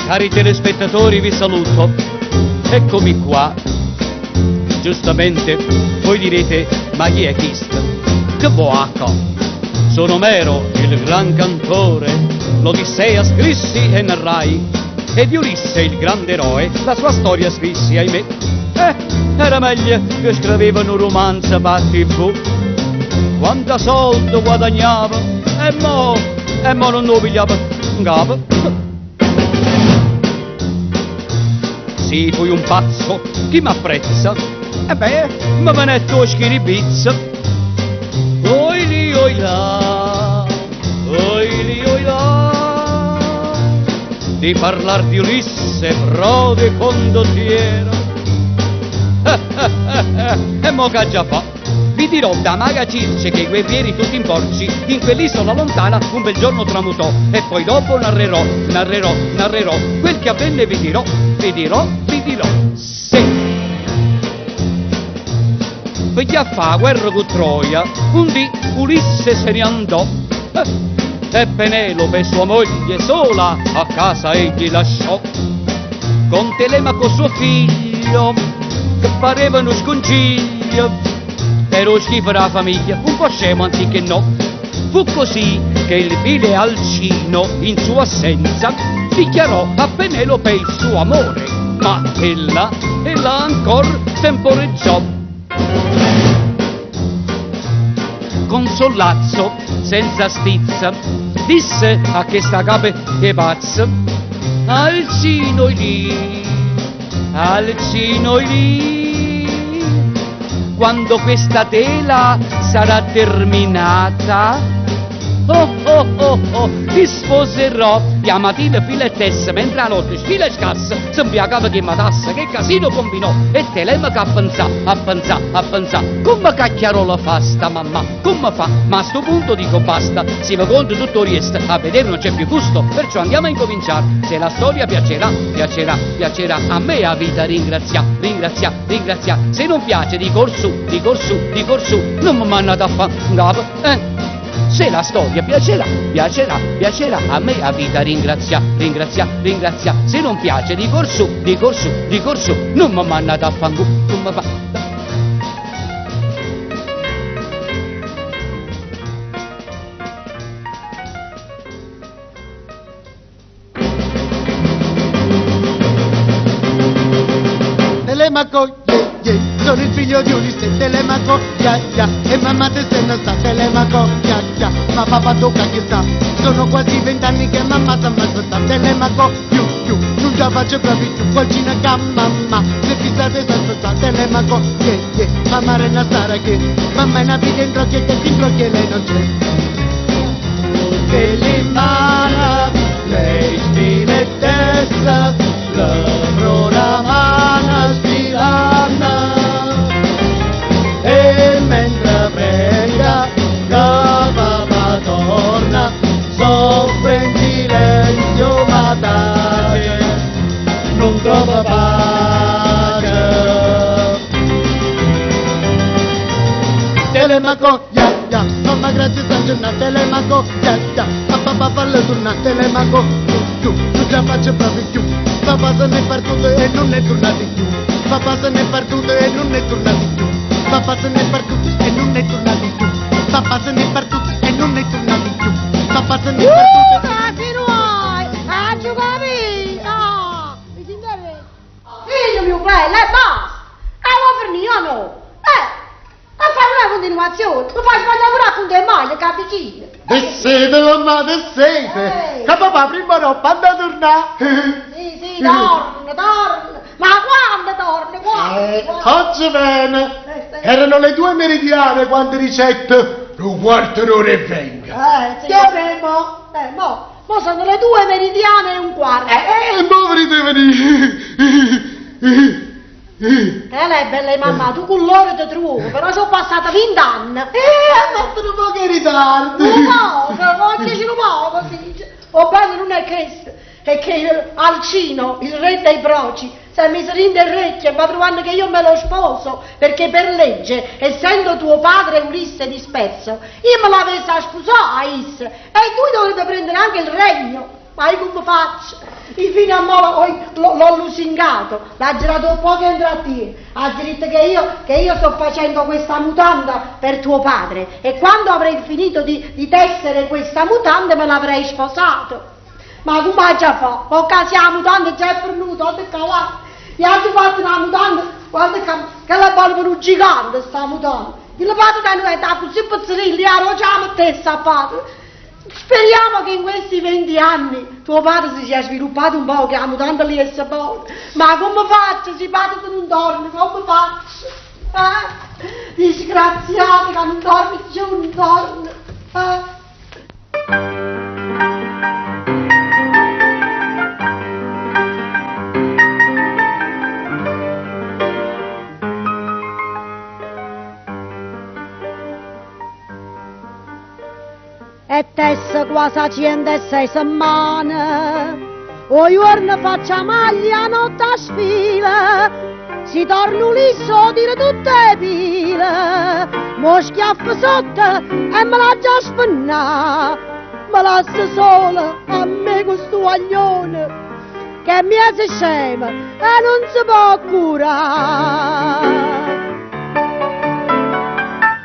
Cari telespettatori, vi saluto. Eccomi qua. Giustamente voi direte, ma chi è chisto? Che vo' 'a ccà? Sono Omero, il gran cantore, l'Odissea scrissi e narrai, e di Ulisse, il grande eroe, la sua storia scrissi, ahimè. Eh, era meglio che scriveva un romanzo pa' TV. Quanta soldi guadagnava, e mo, e mo nun 'o pigliava 'ncapa. Sì, fui un pazzo, chi m'apprezza? E beh, mi venette 'o schiribizzo. Oi li oi là, oi li oi là, di parlar di Ulisse, prode condottiero. E mo ch'aggia fa? Vi dirò da maga Circe che i guerrieri tutti in porci in quell'isola lontana un bel giorno tramutò e poi dopo narrerò, narrerò, narrerò quel che avvenne vi dirò, vi dirò, vi dirò. Sì. Pe ghi' a fa' 'a guerra cu Troia, un dì Ulisse se ne andò e Penelope sua moglie sola a casa egli lasciò. Con Telemaco suo figlio, che pareva nu scunciglio, era 'o schifo d' 'a famiglia, un po' scemo anziché no. Fu così che il vile Alcino, in sua assenza, dichiarò a Penelope il suo amore, ma ella, ella ancor temporeggiò. Con sollazzo, senza stizza, disse a chesta capa 'e pazza, Alcino oilì, Alcino oilì, quando questa tela sarà terminata, oh oh oh oh, ti sposerò, e 'a matina fila e tesse, mentre 'a notte sfila e scassa, se 'mbriacava cu 'e matasse, che casino combinò, e Telemaco a penzà, a penzà, a penzà, comme cacchiarola fa sta mammà, comme fa, ma a sto punto dico basta, si ve conto tutto 'o riesto, a vedere non c'è più gusto, perciò andiamo a incominciare, se la storia piacerà, piacerà, piacerà, a me avita ringrazià, ringrazià, ringrazià, se non piace di corsù, di corsù, di corsù, nun me mannate a fa 'ncapa, eh. Se la storia piacerà, piacerà, piacerà, a me avita ringrazià, ringrazià, ringrazià, se non piace di corsù, di corsù, di corsù, nun me mannate a fa nun me fa. Telemaco, yeah, yeah, sono il figlio di Ulisse, Telemaco, yeah, yeah, e mamma te se ne sta, Telemaco, yeah, yeah, ma papà tocca che sta, sono quasi vent'anni che mamma sta m'aspetta, Telemaco, più, più, non ce la faccio proprio più, cucina che mamma, se fissate sta aspetta, Telemaco, yeah, yeah, mamma renna stara che, mamma è nata dentro che, che dentro che lei non c'è. Che mano, lei stile e testa, la prona mano stilana. E mentre prega, che papà torna, soffre in silenzio ma tace, non trova pace. Telemaco, ya, ya, mamma grazie sta giornata, Telemaco, ya, ya, a papà fallo tornare, Telemaco, tu, tu, non ce la faccio proprio più, papà se n'è partito e non è tornato più, papà se n'è partito e non è tornato più, papà se n'è partito e non è tornato più, papà se n'è partito e non è tornato più, papà se n'è partito. Ma se no hai, ha capito? Ah, mi sentite? Figlio mio bello, e basta! E va finire o no? Eh, e fai una continuazione, mi fai sbagliare pure a punto e maglia, capicino. De sete, mamma, de sete! Ehi. Che papà prima o dopo quando torna? Sì, sì, torna, torna. Ma quando torna? Quando? Quando? Oggi bene! Sì. Erano le due meridiane quando ricette un quarto d'ora e venga. Sì. Che ore mo? Mo, mo sono le due meridiane e un quarto. Mo venite venire. Eh, lei è bella di mamma, tu con loro ti trovi, però sono passata vent'anni. Ha fatto un po' in ritardo. Un poco, voglio un poco, sì. O bene non è questo, è che Alcino, il re dei proci, si è messo in orecchie e va trovando che io me lo sposo, perché per legge, essendo tuo padre Ulisse disperso, io me l'avessi a sposare a Isse, e lui dovrebbe prendere anche il regno. Ma io come faccio? Io fino a mo l'ho lusingato, l'aggio dato un poco 'e intrattiene, aggio ditto che io, che io sto facendo questa mutanda per tuo padre e quando avrei finito di, di tessere questa mutanda me l'avrei sposato. Ma comme aggia fa? Po' ca si 'a mutanda già è fernuta, guarda ccà, guarda. Io aggio fatto na mutanda, guarda ccà, chella è bona pe nu gigante sta mutanda. Chillo padre tene è accussì pezzerillo, io arò ce 'a mettesse a padre? Speriamo che in questi 20 anni tuo padre si sia sviluppato un po', che 'a mutanda li esse bona. Ma comme faccio si padre nun dorme, comme faccio? Eh? Disgraziato ca nun dorme cchiù, nun dorme. Eh? E tesse quase 'a 106 semmane, 'O juorno faccio 'a maglia, 'a notte 'a sfilo, si torna Ulisse 'o tiro tutt' 'e pile, m' 'o schiaffo sotto e me l'aggia sfennà, me lassa sola a me cu stu guaglione che è miezo scemo e nun se po' curà.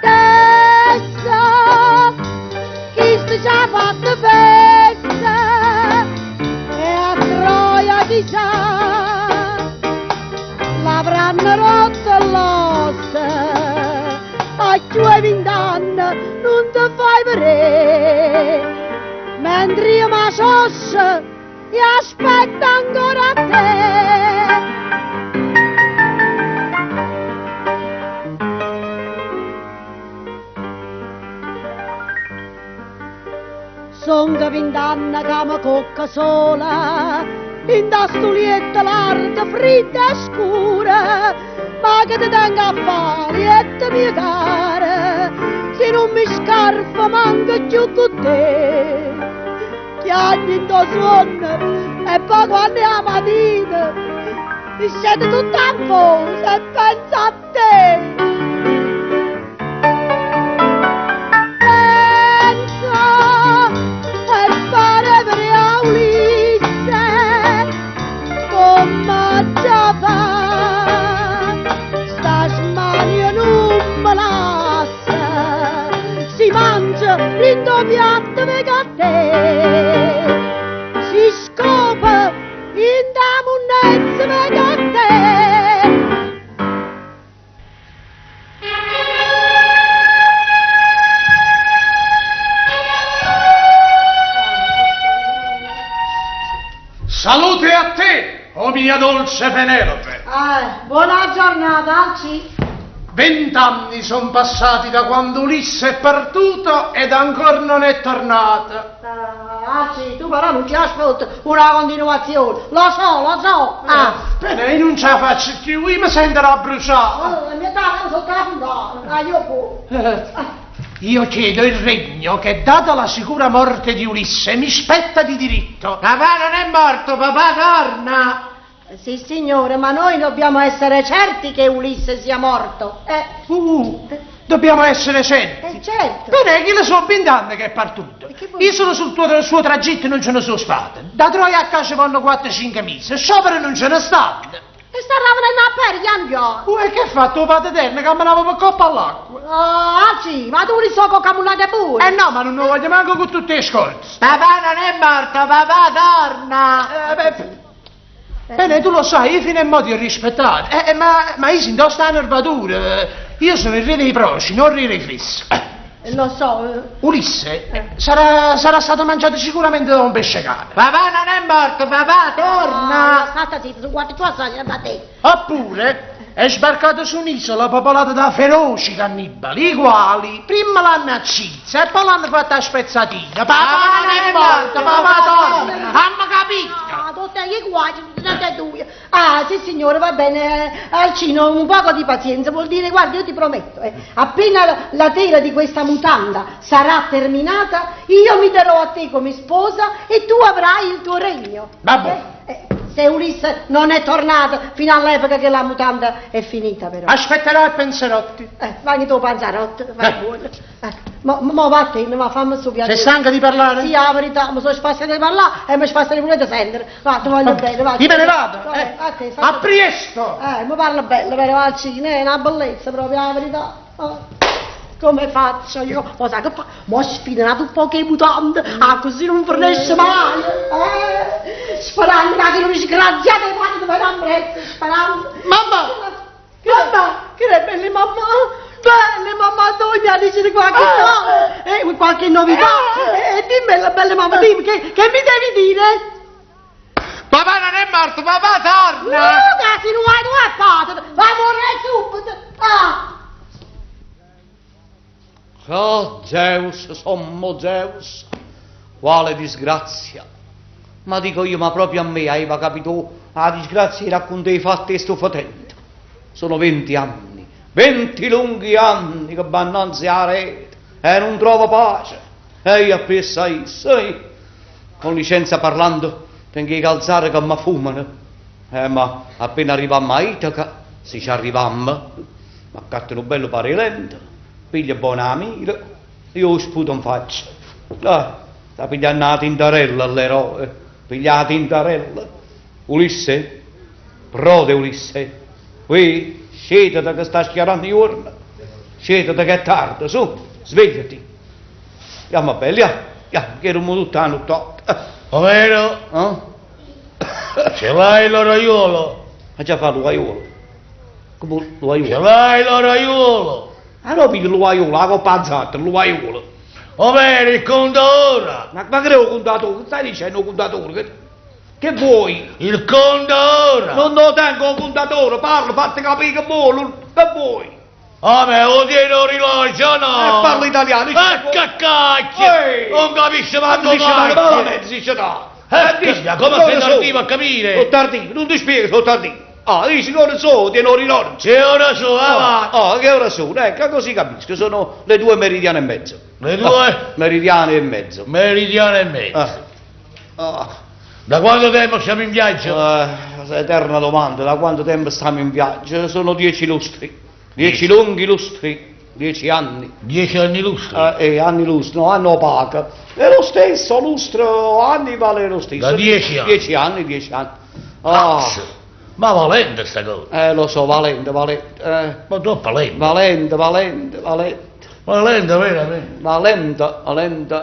Tessa, chisto ci ha fatto festa e a Troia chissà l'avranno rotto l'ossa a cchiù 'e vint'anne nun te fai vedè mentre io m' 'a scioscio e aspetto ancora a te. Songo vint'anne ca me cocco sola dint' 'a stu lietto largo, friddo e scuro, ma che te tengo a fa', lietto mio caro, si nun me scarfa manco cchiù cu te. Chiagno 'int' 'o suonno e poi quanno è 'a matina mi sceto tutta 'nfosa e penso a te. Penso e pare 'e verè a Ulisse comme aggia fa sta smania nun me lassa si mangio dint' 'o piatto veco a te si scopo 'int' 'a munnezza veco a te. Salute a te, o mia dolce Penelope. Ah, buona giornata, Alci. Vent'anni sono passati da quando Ulisse è partuto ed ancora non è tornato. Ah, Alci, tu però non ci ascolti una continuazione. Lo so, lo so. Ah. Bene, io non ce la faccio più, io mi sento abbruciare. Oh, mi dà sotto la fontana. Ah, io pure. Io chiedo il regno che, data la sicura morte di Ulisse, mi spetta di diritto. Papà non è morto, papà torna. Sì, signore, ma noi dobbiamo essere certi che Ulisse sia morto. Dobbiamo essere certi. Certo. Bene, io sono vent'anni che è partito. E che vuol Io sono sul tuo, suo tragitto e non ce ne sono stato. Da Troia a casa vanno 4-5 mesi, sciopero non ce ne stanno. E sta venendo a pere, pian piano. Uh, e che ha fatto il padre eterno? Camminava per coppa all'acqua. Ah, sì, ma tu li so con camminate pure. Eh no, ma non lo voglio manco con tutte le scorze. Papà non è morto, papà torna. Beh, bene, tu lo sai, io fino a mo' ti ho rispettato. Ma io sento sta nervatura. Io sono il re dei proci, non il re dei fissi. Lo so. Ulisse sarà stato mangiato sicuramente da un pesce cane. Papà non è morto, papà torna. Ah, stata zitta, guarda, tu sai, da te. Oppure è sbarcato su un'isola popolata da feroci cannibali, i quali prima l'hanno uccisa e poi l'hanno fatta a spezzatina. Papà non è morto, papà torna. Hanno capito? Ah, tutte gli guai, tutte e due. Ah, sì signore, va bene, Alcino, un poco di pazienza, vuol dire, guarda, io ti prometto, appena la tela di questa mutanda sarà terminata, io mi darò a te come sposa e tu avrai il tuo regno. Vabbè. Se Ulisse non è tornato fino all'epoca che la mutanda è finita però. Aspetterò e penserò. Vai tu panzerotto, vai buono. Mo, mo vattene, ma fammi sto piacere. Sei stanca di parlare? Sì, la verità, mi sono spassata di parlare e mi spassata pure di sentire. Va, ti voglio bene, va. Io me ne vado. Vabbè, a te, A presto! Mi parla bello, però al cinema, è una bellezza proprio, la verità. Oh, Come faccio io? Mo sai che fa? Mo sfido un po' che mutande, ah, così non finisce mai. Sperando che non disgraziate i padri per ambrezza, sperando. Mamma! Mamma, che è bella mamma! Bella mamma, tu mi dici qualche cosa, qualche novità. Dimmela, bella mamma, dimmi, che mi devi dire? Papà non è morto, papà torna! No, che se non hai tu è padre, va a morire subito! Ah! Oh Zeus, sommo Zeus, quale disgrazia! Ma dico io, ma proprio a me aveva capito la disgrazia di raccontare i fatti e sto fotendo. Sono 20 anni, 20 lunghi anni che vanno innanzi alla rete e non trovo pace. E io appresso a isso, con licenza parlando, tengo i calzari che mi fumano. Ma appena arrivammo a Itaca, se ci arrivammo, ma accatto un bello parelento, piglia buona mira, io sputo in faccia. Ah, sta pigliando la tintarella all'eroe, piglia la tintarella. Ulisse, prode Ulisse, qui, scendete che sta schiarando il giorno, scendete che è tardi, su, svegliati. Andiamo belli, andiamo, che eravamo tutta la nottata. Omero, Eh? ce l'hai l'oraiuolo? Ma già fa l'uaiolo. Come l'uaiolo? Ce l'hai l'oraiuolo? Allora piglio l'uaiolo, la coppa zatta, l'uaiolo. Omero, il conto ora! Ma che devo contatore? Che stai dicendo contatore? Che vuoi? Il conto ora! Non lo tengo un contatore, parlo, fatti capire che vuoi, che vuoi? Omero, tieni un orologio, no? Parlo italiano. Ma che cacchio! Ehi! Non capisci manco Non dice cacchio! malamente, dice no. Dici, Come ora sei so. tardivo a capire? Sono tardivo, non ti spiego, sono tardivo. Ah, dici che ora sono, tieni un orologio. Che ora sono, avanti! Oh, che ora sono? Ecco, così capisco, sono le 2:30. Le 2? Ah, meridiane e mezzo. Meridiane e mezzo. Ah. Da quanto tempo siamo in viaggio? Eterna domanda, da quanto tempo stiamo in viaggio? Sono 10 lustri. 10 lunghi lustri, 10 anni. 10 anni lustri? Anni lustri, no, anno paga. È lo stesso, lustro, anni vale lo stesso. Da 10 anni? 10 anni, 10 anni. Ah. Ma valente sta cosa. Lo so, valente, valente. Ma troppo lento. Valente, valente, valente. Valente, veramente. Valente, valente.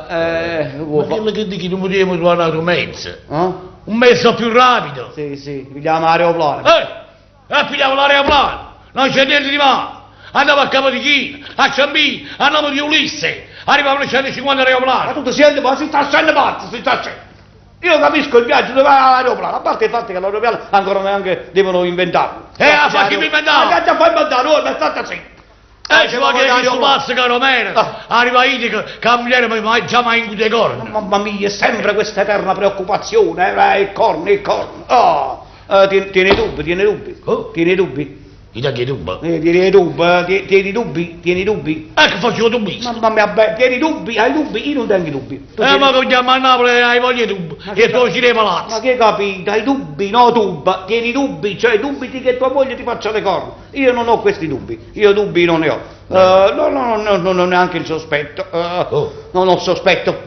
Ma quello che dici, non potremmo trovare un altro mezzo. Eh? Un mezzo più rapido. Sì, sì, pigliamo l'aeroplano. Pigliamo l'aeroplano. Non c'è niente di male. Andiamo a Capodichino, a Ciambino, a nome di Ulisse. Arriviamo alle 150 aeroplani. Ma tu ti senti, ma si sta scendendo pazzo, si sta scendendo. Io capisco il viaggio dove va l'aeroplano, a parte il fatto che l'aeroplano ancora neanche devono inventarlo. A fa chi mi inventava? Ma che già fai inventare, ora, state zitto. Ci va che questo pazzo, caro Mero. Arriva io che la moglie mi già mi ha le corna. Mamma mia, sempre questa eterna preoccupazione, il corno, il corno. Oh, tieni dubbi, tieni dubbi. Oh? Tieni dubbi. Mi dà che dubbi? Tieni dubbi, tieni dubbi, tieni dubbi. Ecco, faccio dubbi. Mamma mia, beh, tieni dubbi, hai dubbi, io non tengo dubbi. Tu tieni... Ma che andiamo a Napoli hai voglia di dubbi, che tu ci palazzo. Ma che capito, hai dubbi, no dubba, tieni dubbi, cioè dubiti che tua moglie ti faccia le corna. Io non ho questi dubbi, io dubbi non ne ho. No, no, no, no, non ho neanche il sospetto. Non ho sospetto.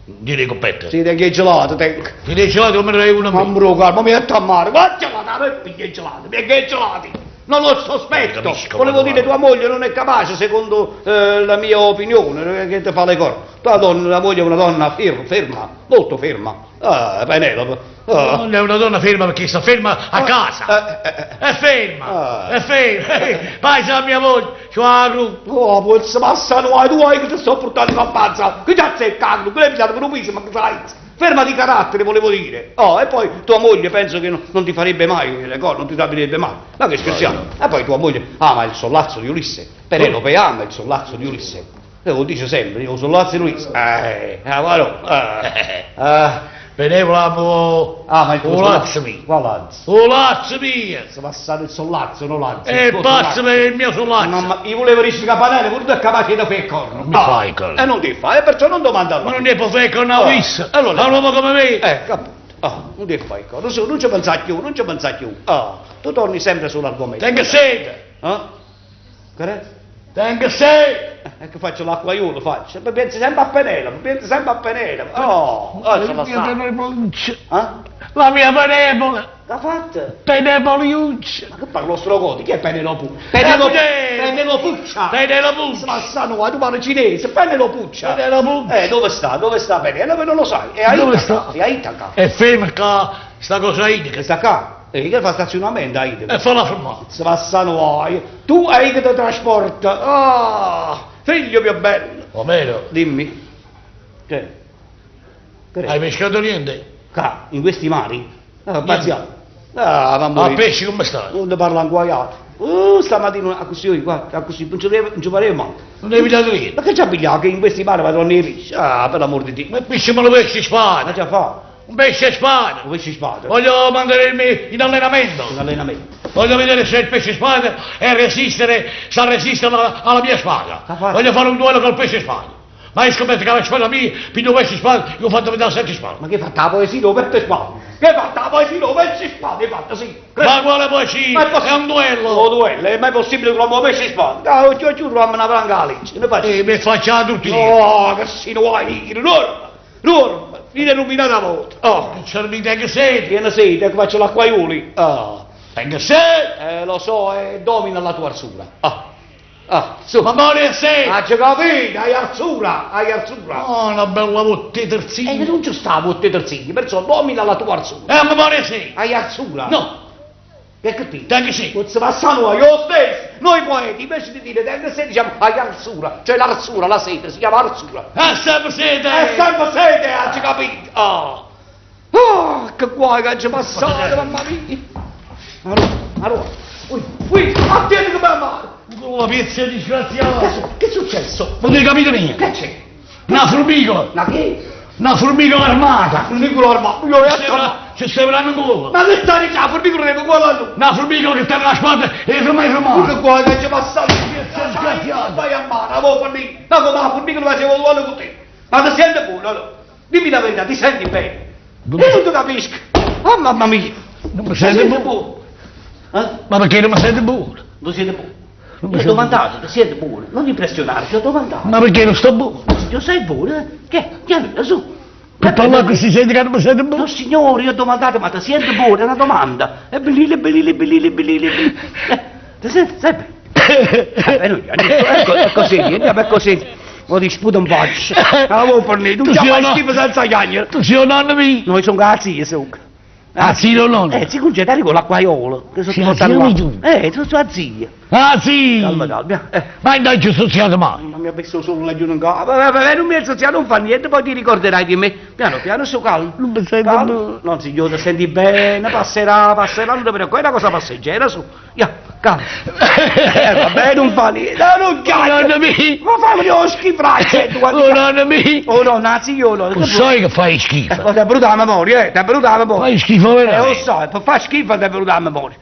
Dire coppetta. Sì, tengo il gelato, tengo. Ti dei gelato come ne uno a me? Ma calma, mi metto a mare, ma gelato, mi piglia i gelati, mi piglia i gelati. Non ho sospetto, volevo dire tua moglie non è capace, secondo la mia opinione, che ti fa le corna. Tua donna, la moglie è una donna ferma, molto ferma. Penelope. Non è una donna ferma perché sta ferma a casa. È ferma, è ferma. Vai, c'è la mia moglie, c'ho la gru. Oh, poi passano, tu hai che ti sto portando a pazza. Che cazzo è il caldo? Che l'hai pigliato per un piso, ma che sai? Ferma di carattere, volevo dire. Oh, e poi tua moglie penso che non ti farebbe mai le corna, non ti trapirebbe mai. Ma che scherziamo? E poi tua moglie ama il sollazzo di Ulisse. Penelope ama il sollazzo di Ulisse. E lo dice sempre, io sollazzo di Ulisse. Penelope ama il sollazzo mio. Qual lazzo? Sollazzo mio! Si passare il sollazzo, non lazzo. E pazzo per il mio sollazzo! Ma io volevo riuscire a Penelope, pure tu è capace di fare il corno. Non mi fai corno. E non ti fai, e perciò non domanda. Ma non ne può fare il corno a Ulisse. Allora, un uomo come me. Ecco, appunto. Ah, non ti fai cosa, su, non ci pensare più, non ci pensare più. Ah, tu torni sempre sull'argomento. Tengo sete! Ah? Che è? Tengo sete! E che faccio l'acquaiolo, faccio? Mi pensi sempre a Penelope, pensi sempre a Penelope. Oh, oh, La mia Penelope. Ah? La mia Penelope! Che ha fatto? Penelope! Ma che parlo strogoto? Chi è Penelope? Penelope! Penelopuccia! Penelopuccia! Ma sanno, tu parli cinese, Penelopuccia! Penelopuccia! Dove sta? Dove sta Penelope? Non lo sai. È a Dove Itaca. sta? È a Itaca. È ferma qua, sta cosa Itaca. Sta qua. E che fa stazionamento a Itaca? E fa la fermata. Si passano guai. Tu hai che ti trasporta. Ah, figlio mio bello. Omero, Dimmi. Che? Che è? hai pescato niente? Qua, in questi mari? Ah, pazziamo. Ah, mamma Ma mia. pesci come stai? Non ne parla inguaiato. Stamattina così, guarda, così, non ci non ci pareva manco. Non devi pigliato niente. Ma che ci pigliato che in questi mari vado nei pesci? Ah, per l'amor di Dio. Ma il pesce me lo pesce Ma spada. già fa? Un pesce spada. Un pesce spada. Voglio mantenermi in allenamento. In allenamento. Voglio vedere se il pesce spada è resistere, sa resistere alla, alla mia spada. Che fa? Voglio fare un duello col pesce spada. Ma io scommetto che la spada mia, più pesce spada, io ho fatto vedere sette spade. Ma che hai fatto la poesia dove pesce spada? Che hai fatto la poesia dove pesce spada? Hai fatto sì. Ma quale poesia? Ma è È un duello. Oh, duello, è mai possibile che l'uomo pesce spada? Ah, giù, giù, troviamo una branca legge. Ne faccio. E mi faccia tutti. Oh, che si vuoi, dorma, dorma, fine illuminata la volta. Oh, C'è mi tengo sete. viene sete, che faccio l'acquaioli. Oh. Tengo sete. Lo so, domina la tua arsura. Ah, ah, su. Ma muore sete. Ah, c'è capito, hai arsura, hai arsura. Oh, una bella botte E terzina. non ci stavo a te terzini, perciò domina la tua arsura. E mi muore sete. Hai arsura? No, Che capito? tengo sete. Non si passa noi, io stesso, noi poeti, invece di dire tengo sete, diciamo hai arsura, cioè l'arsura, la sete, si chiama arsura. È sempre sete. È sempre sete, hai capito? Ah, ah, che guai che ci passato, mamma mia. Allora, allora, ui, ui, attenti che mi male. Con la pizza disgraziata. Che, che è successo? Non ti capito niente. Che c'è? Una formicola. Ma che? Una formicola armata. Formicola armata, io Ci sembra- Ci sembra ancora. Ma che stai dicendo? Formicola deve guardare lui. Una formicola che tiene la spada e ormai Che fermata. guai che ci passato? Disgraziato. Vai a mano, a voi lì. Ma come la formicola faceva uguale con te? Ma ti senti buono, allora? Dimmi la verità, ti senti bene? Non mi- Io non ti capisco. Oh mamma mia. Non mi Ti sento senti buono. buono? Eh? Ma perché non mi sento buono? Non siete buono? Non mi Io ho sento domandato, ti siete buono? Non impressionare, ti ho domandato. Ma perché non sto buono? Io sei buono? eh? Che? Chiamila su. Per parlare con questi gente che non mi sento No buono. signore, io ho domandato, ma ti senti buono? È una domanda. È bellile, bellile, bellile, bellile. bellile. Ti senti sempre? Ecco, è così, andiamo, è così. Lo disputo un faccia. Ah, vuoi per tu Tu già sei fai un- schifo senza chiacchiere. Tu sei un nonno mio. Noi sono cazzi, sono. Ah, sì, o nonno? Sì, con c'è con l'acquaiolo. Che sono Sì, portato zio là. tu. Sono sua zia. Ah, sì. Calma, calma. Ma non ci sono stato mai. Ma mi ha messo solo laggiù in capo. Vabbè, vabbè, non mi è non fa niente, poi ti ricorderai di me. Piano piano, su calmo. Non mi sento Calmo. buono. Non signore, ti senti bene, passerà, passerà, non ti preoccupare, è una cosa passeggera, su. Ya, calmo. Vabbè, non fa niente, no, non chiacchiera. Nonno mio. Ma fammi lo schifraccio, Oh, nonno mio. Oh no, nazi io no. Lo sai che fai schifo. Ma ti è venuta la memoria, ti è venuta la memoria. Fai schifo Lo veramente. so, per fa schifo ti è venuta la memoria.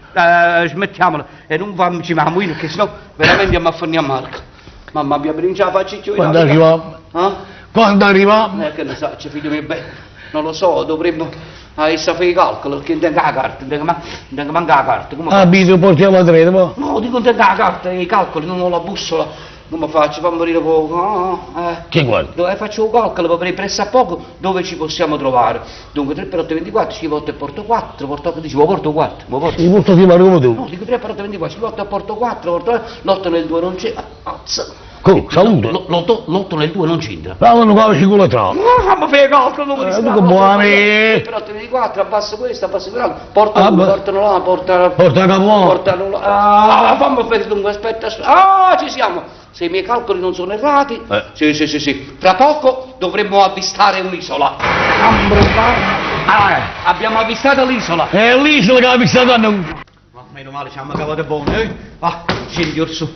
Smettiamola e non fammici mamma perché sennò veramente andiamo a finire a marca. Mamma mia, non ce la faccio più. Quando arriviamo? Eh? Quando arriviamo? Che ne so, c'è figlio mio bello. Non lo so, dovremmo a fare i calcoli, perché non tengo la carta, non tengo, ma, non tengo manco la carta. Come Ah, faccio? bito, portiamo a treno, ma. No, dico non tengo la carta, i calcoli, non ho la bussola. Come faccio? Fammi morire poco. Ah, eh. Che guarda? Dove faccio un calcolo per presso a poco dove ci possiamo trovare. Dunque 3 per 8 24, ci porto e porto 4, porto 8, dicevo porto 4, mo porto. Mi porto fino a Roma tu. No, dico 3 per 8 24, ci porto e porto 4, porto l'8 nel 2 non c'è. Azza. Co, saluto. L'8 nel 2 non c'entra. Lavano qua ci culo tra. Ah, ma fai calcolo, non Eh, dunque, buoni. 3 per 8 24, abbasso questo, abbasso quell'altro, porta Ah, uno, beh. portano là, porta Porta capo. Portano là. Ah, fammi fare dunque, aspetta, aspetta. Ah, ci siamo. Se i miei calcoli non sono errati. Eh. Sì, sì, sì, sì. Fra poco dovremmo avvistare un'isola. Ah, abbiamo avvistato l'isola. È l'isola che ha avvistato a noi. Ma meno male, ci hanno cavato buono, eh? Ah, scendi orsù.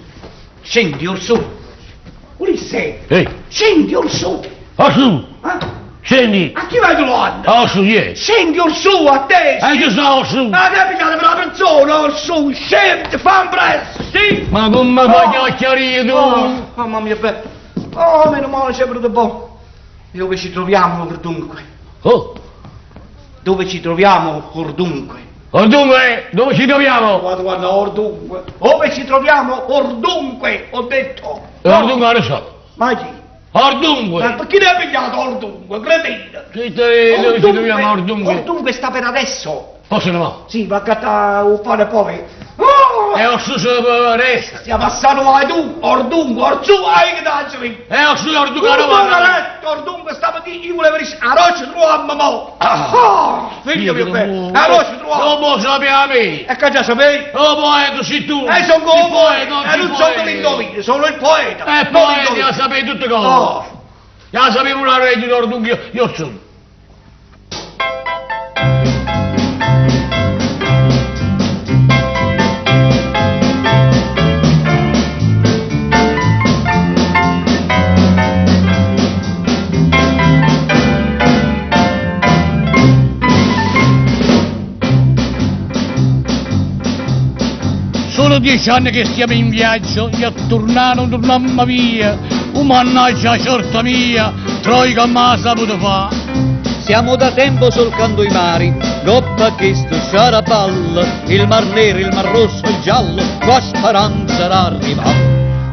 Scendi orsù. Ulisse, Ehi, scendi orsù. orsù, Ah, scendi. a chi vai trovando? Orsù, yeah. Scendi orsù a te. E ci sta orsù. Ma che pigliate per la persona, orsù, scendi, fa un presto, sì. Ma come fai chiacchierare tu? Oh, mamma mia, beh. Oh, meno male c'è venuto buono. E dove ci troviamo per dunque? Oh, Dove ci troviamo, ordunque? Ordunque, dove ci troviamo? Guarda, guarda, ordunque. Dove ci troviamo, ordunque, ho detto. Ordunque lo so. Ma chi? Ordunque. Ma perché ne ha pigliato ordunque, cretino? Sì, dove ci troviamo, ordunque? Ordunque sta per adesso. Posso no? Sì, va a cattare un pane poi. Oh! E ho su resta. Stiamo passando vai tu, ordunque, orzù, hai che dacci. E ho su ordunque, Ordunque, letto, ordunque, stava di, io volevo dire, a roccia troviamo mo. Ah, figlio mio bello, a roccia troviamo. Non lo sappiamo. E che già sapevi? Oh, poeta, sei tu. E sono Sei come poeta, e non sono l'indovino, sono il poeta. E non poeta, l'indovino. ya sapete tutte cose. Oh. Ya sapevo una rete di ordunque, io sono. Sono 10 anni che stiamo in viaggio, io tornare non tornammo via, oh mannaggia sorta mia, troica ma saputo fa. Siamo da tempo solcando i mari, goppa che sto sciarapalla, il mar nero, il mar rosso, il giallo, qua speranza d'arriva.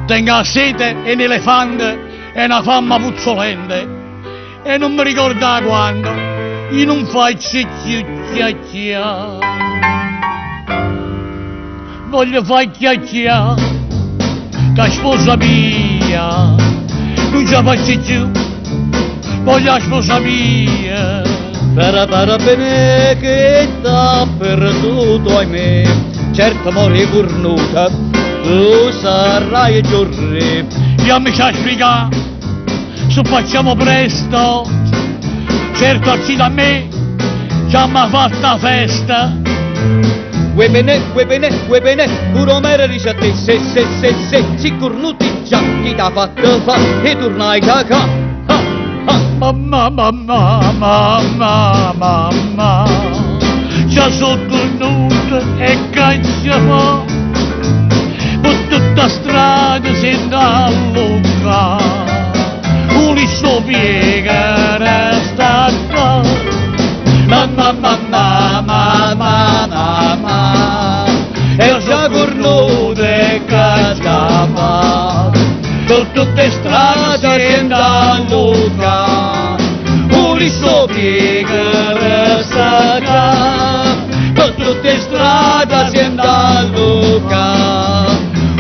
Tengo sete e un elefante e una fama puzzolente e non mi ricordo quando io non faccio più chiacchiera. Voglio fare chiacchiera, che sposa mia, non ce la faccio più, voglio la sposa mia. Para para bene che t'ha perduto ahimè, certo mori cornuta, tu sarai giorni. Io mi sa sbrigare, se facciamo presto, certo chi da me, già m'ha fatta festa. Ue bene, ue bene, ue bene, pure mera dice a te, se, se, se, se, si cornuti già, chi t'ha fatto fa, e tornai cacà. Ah, ah. Mamma, mamma, mamma, mamma, già sono tornato e caccia fa, per tutta strada senza luca, un listo piega resta qua. Mamma, mamma, mamma, mamma, E già cornuto e caccia fa, per tutta strada strada senza senza luca, luca, un listo piega resta qua, per tutte strada senza luca,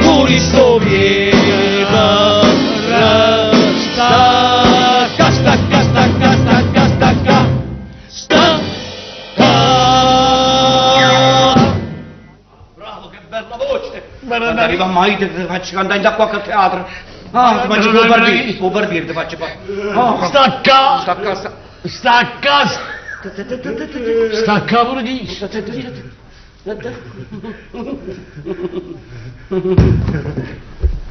un listo piega resta qua, sta qua, sta qua, sta qua, sta qua, sta qua. Bravo, che bella voce. Quando arriva mai ti faccio cantare da qualche teatro. Ah, ti faccio col barbiere, col barbiere ti faccio fare. Oh, Stacca! Sta a sta. Stacca! Stacca pure chi?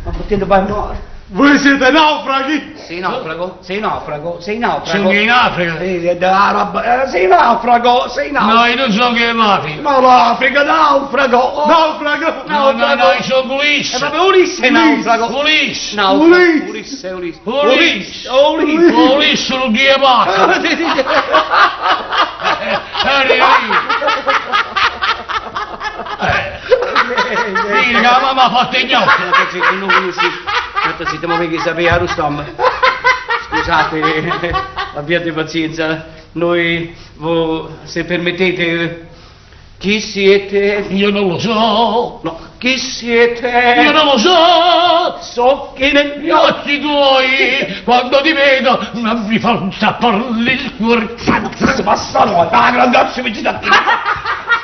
Ma potete vai male. Voi siete naufraghi? Sei naufrago? Sei naufrago? Sei naufrago? Sono in Africa. Sì, è arabo. Sei naufrago, sei naufrago. No, io non sono che in Africa. Ma l'Africa, naufrago! Oh. Naufrago! No, no, no, io sono Eh, Ulisse. vabbè, Ulisse è naufrago. Ulisse. Naufrago. Ulisse. Ulisse, Ulisse. Ulisse. Ulisse. Ulisse non dia pazzo. Arriva. Dire che la mamma ha fatto il gnocchi. Aspetta, zitto, ma che sapeva, Rustam. Scusate, abbiate pazienza. Noi, voi, se permettete, chi siete? Io non lo so. No, chi siete? Io non lo so. So che nel Gli occhi tuoi, quando ti vedo, non mi fa sappare il cuore. Passano, ah, grandazzo, mi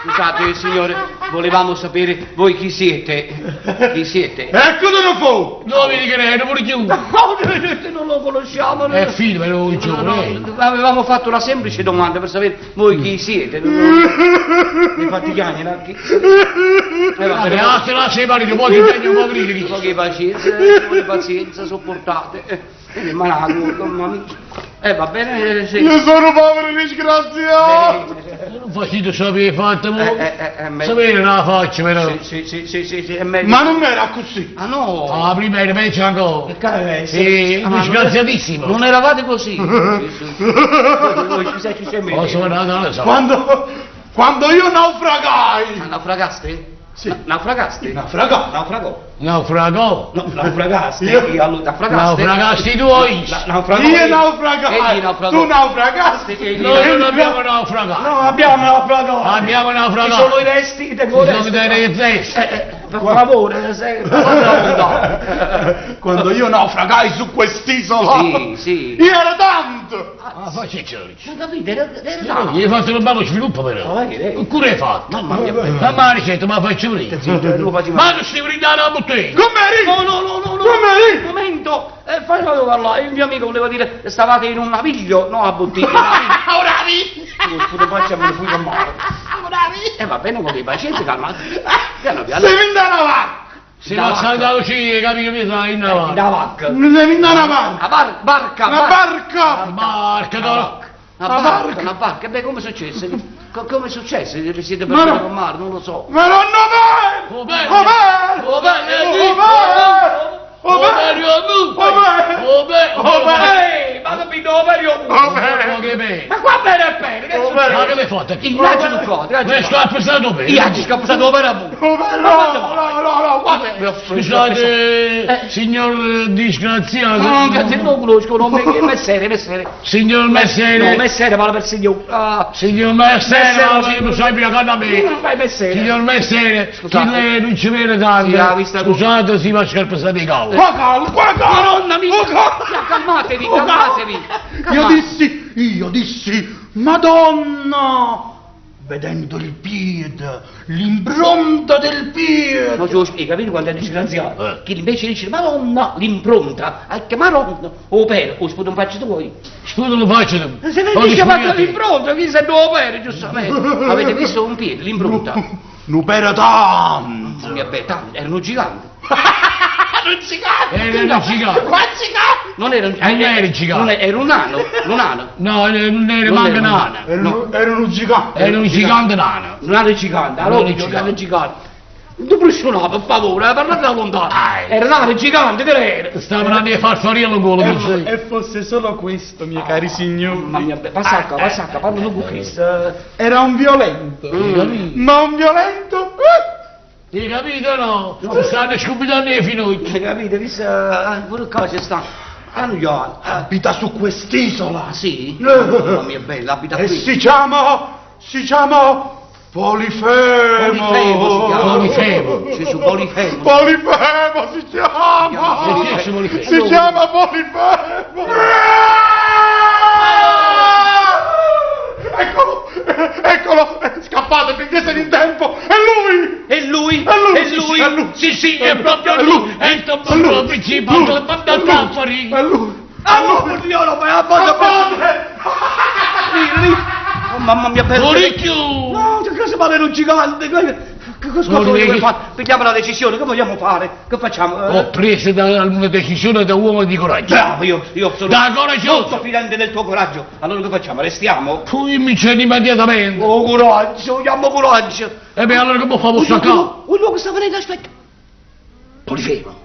Scusate, signore, volevamo sapere voi chi siete. Chi siete? Ecco dove fu! Dove ti credo, pure chiuso. No, noi non lo conosciamo. È figlio, me lo No, giuro. no, avevamo fatto una semplice domanda per sapere voi chi siete. Mi fate chiamare, chi... va bene. La se la sei marito, poi ti impegno un po' gridi. Poche pazienza, vuole pazienza, sopportate. Ma la mamma mia. Va bene, sì. Io sono povero disgraziato! Non facite sapere 'e fatte mo. Eh, Se vede la faccia però. Sì, sì, sì, sì, sì, è meglio. Ma non era così. Ah no! Ah, prima era peggio ancora. Che cazzo è? Sì, Ah, ma non- disgraziatissimo. Non eravate così. Sì, sì. Voi ci sei, ci sei messo. Posso andare, non lo so. Quando, quando io naufragai. Ma naufragaste? Sì. Naufragaste? Naufragò. Naufragò. Naufragò. No, naufragaste. Io- Io allora naufragaste. Naufragasti tu o io? Naufragò. Io naufragai. Egli naufragò. Tu naufragasti. Egli Noi non abbiamo naufragato. No, abbiamo naufragato. Abbiamo Ci naufragato. sono i resti, tengo i Ci sono resti. dei resti. Per favore, se... no. Quando io naufragai su quest'isola. Sì, sì. Io ero tanto. Ah, facci Non capite, era, era tanto. Gli hai fatto un bello sviluppo però. Ma vedi? Che cura hai fatto? Mamma mia, bello. Ma la ricetta me la faccio prima. Zitto, lo facciamo. Ma non stai brindando la bottiglia. Come eri? No, no, no, no, no. Come eri? Un momento, fammelo parlare. Il mio amico voleva dire stavate in un naviglio, no a bottiglia. Ora vi. Lo sputo faccia me ne fui con mare. E va bene con pazienza, calmate. Piano piano. Sei venuto avanti. Se non sai da uscire, capito che stai in avanti. La vacca. Sei venuto avanti. La barca. Una barca. Barca, no. Una Una barca, barca. una barca. Beh, come è successo? Come è successo? Vi siete Ma perduti no. con mare, non lo so. Ma non bene! Oh, bene. Oh bene! Oh, bene. Oh bene! Oh Oh, bene! bene, Oh bene! Oh, bene. Oh bene! Ehi, ma capito, oh, Oh bene! Oh, che bene. Ma qua bene è bene, che è Oh, successo? Ma che l'hai fatto? Il viaggio di qua, il Questo viaggio ha pensato bene. Io ci scappato per amore. Oh bene! No, no, no, no, guarda! Scusate, Eh. signor disgraziato. No, grazie, non conosco, non mi messere, messere. Signor Messere. No, messere, parla per signor. Ah, Signor Messere, Messere, ma signor- non sai più accanto a me. Vai messere. Signor Messere, chi Scusate. lei non ci vede tanto. Sì, la vista- Scusate, si va scarpesare i cavoli. Qua calma, qua calma! Madonna mia! Oh, calma! Calmatevi, Oh, calma! calmatevi. Io Calmate. dissi, io dissi, Madonna! Vedendo il piede, l'impronta del piede! Non ce lo spiega, capito quando è disgraziato? Eh. Che invece dice, Madonna, l'impronta, anche Madonna, o per, o sputo un faccio tu voi. Scusa, lo faccio. Se Lo ne dice fatto disputate. l'impronta, chi se lo per, giustamente. Avete visto un piede, l'impronta? Non per tanto! Mamma mia, beh, tanto, era un gigante. Non gigante! Era un gigante. Qua gigante! Non era un Non era un gigante. Non era, era un nano, un nano. No, non era Non manco era un nana. Era, un- era un gigante! Era un gigante nano. Un nano gigante, allora Un nano un nano gigante. Non bruscionava, per favore, parlate da lontano. Ai. Era un nano gigante, che era? Stava andando a far farina con Eh, quello che E fosse solo questo, miei cari signori. Mamma mia, beh, passa qua, passa qua, parla tu con Cristo. Era un violento. sei. Ma un violento? Hai capito o no? Stanno scompitando i finocchi. Hai capito? Visto, pure qua ci sta. Ah, non io. Abita su quest'isola! Ah, sì? Mamma mia, bella, abita E qui. si chiama, si chiama Polifemo! Polifemo si chiama. Polifemo. Sì, su Polifemo. Polifemo si chiama! Sì, sì, Polifemo. Si chiama Polifemo! Eccolo! Eccolo! Scappate finché siete in tempo! È lui! E lui? È lui! E lui? È lui! Sì, sì, è proprio È lui. È il È lui! principale Lui! della banda È lui! Caffari. È lui! Ah, no, Dio, no, fai a banda Oh, mamma mia, bella. Orecchio! No, che cosa parla un gigante? Che cosa Non vogliamo vedi? fare? Prendiamo la decisione, che vogliamo fare? Che facciamo? Eh, Ho preso una decisione da uomo di coraggio. Bravo, io sono Da coraggioso. molto fidente del tuo coraggio. Allora che facciamo? Restiamo? Poi mi c'è immediatamente. Oh, coraggio, vogliamo coraggio. E beh, allora come fa Un a qua? luogo, un luogo sta venendo, aspetta. Polifemo.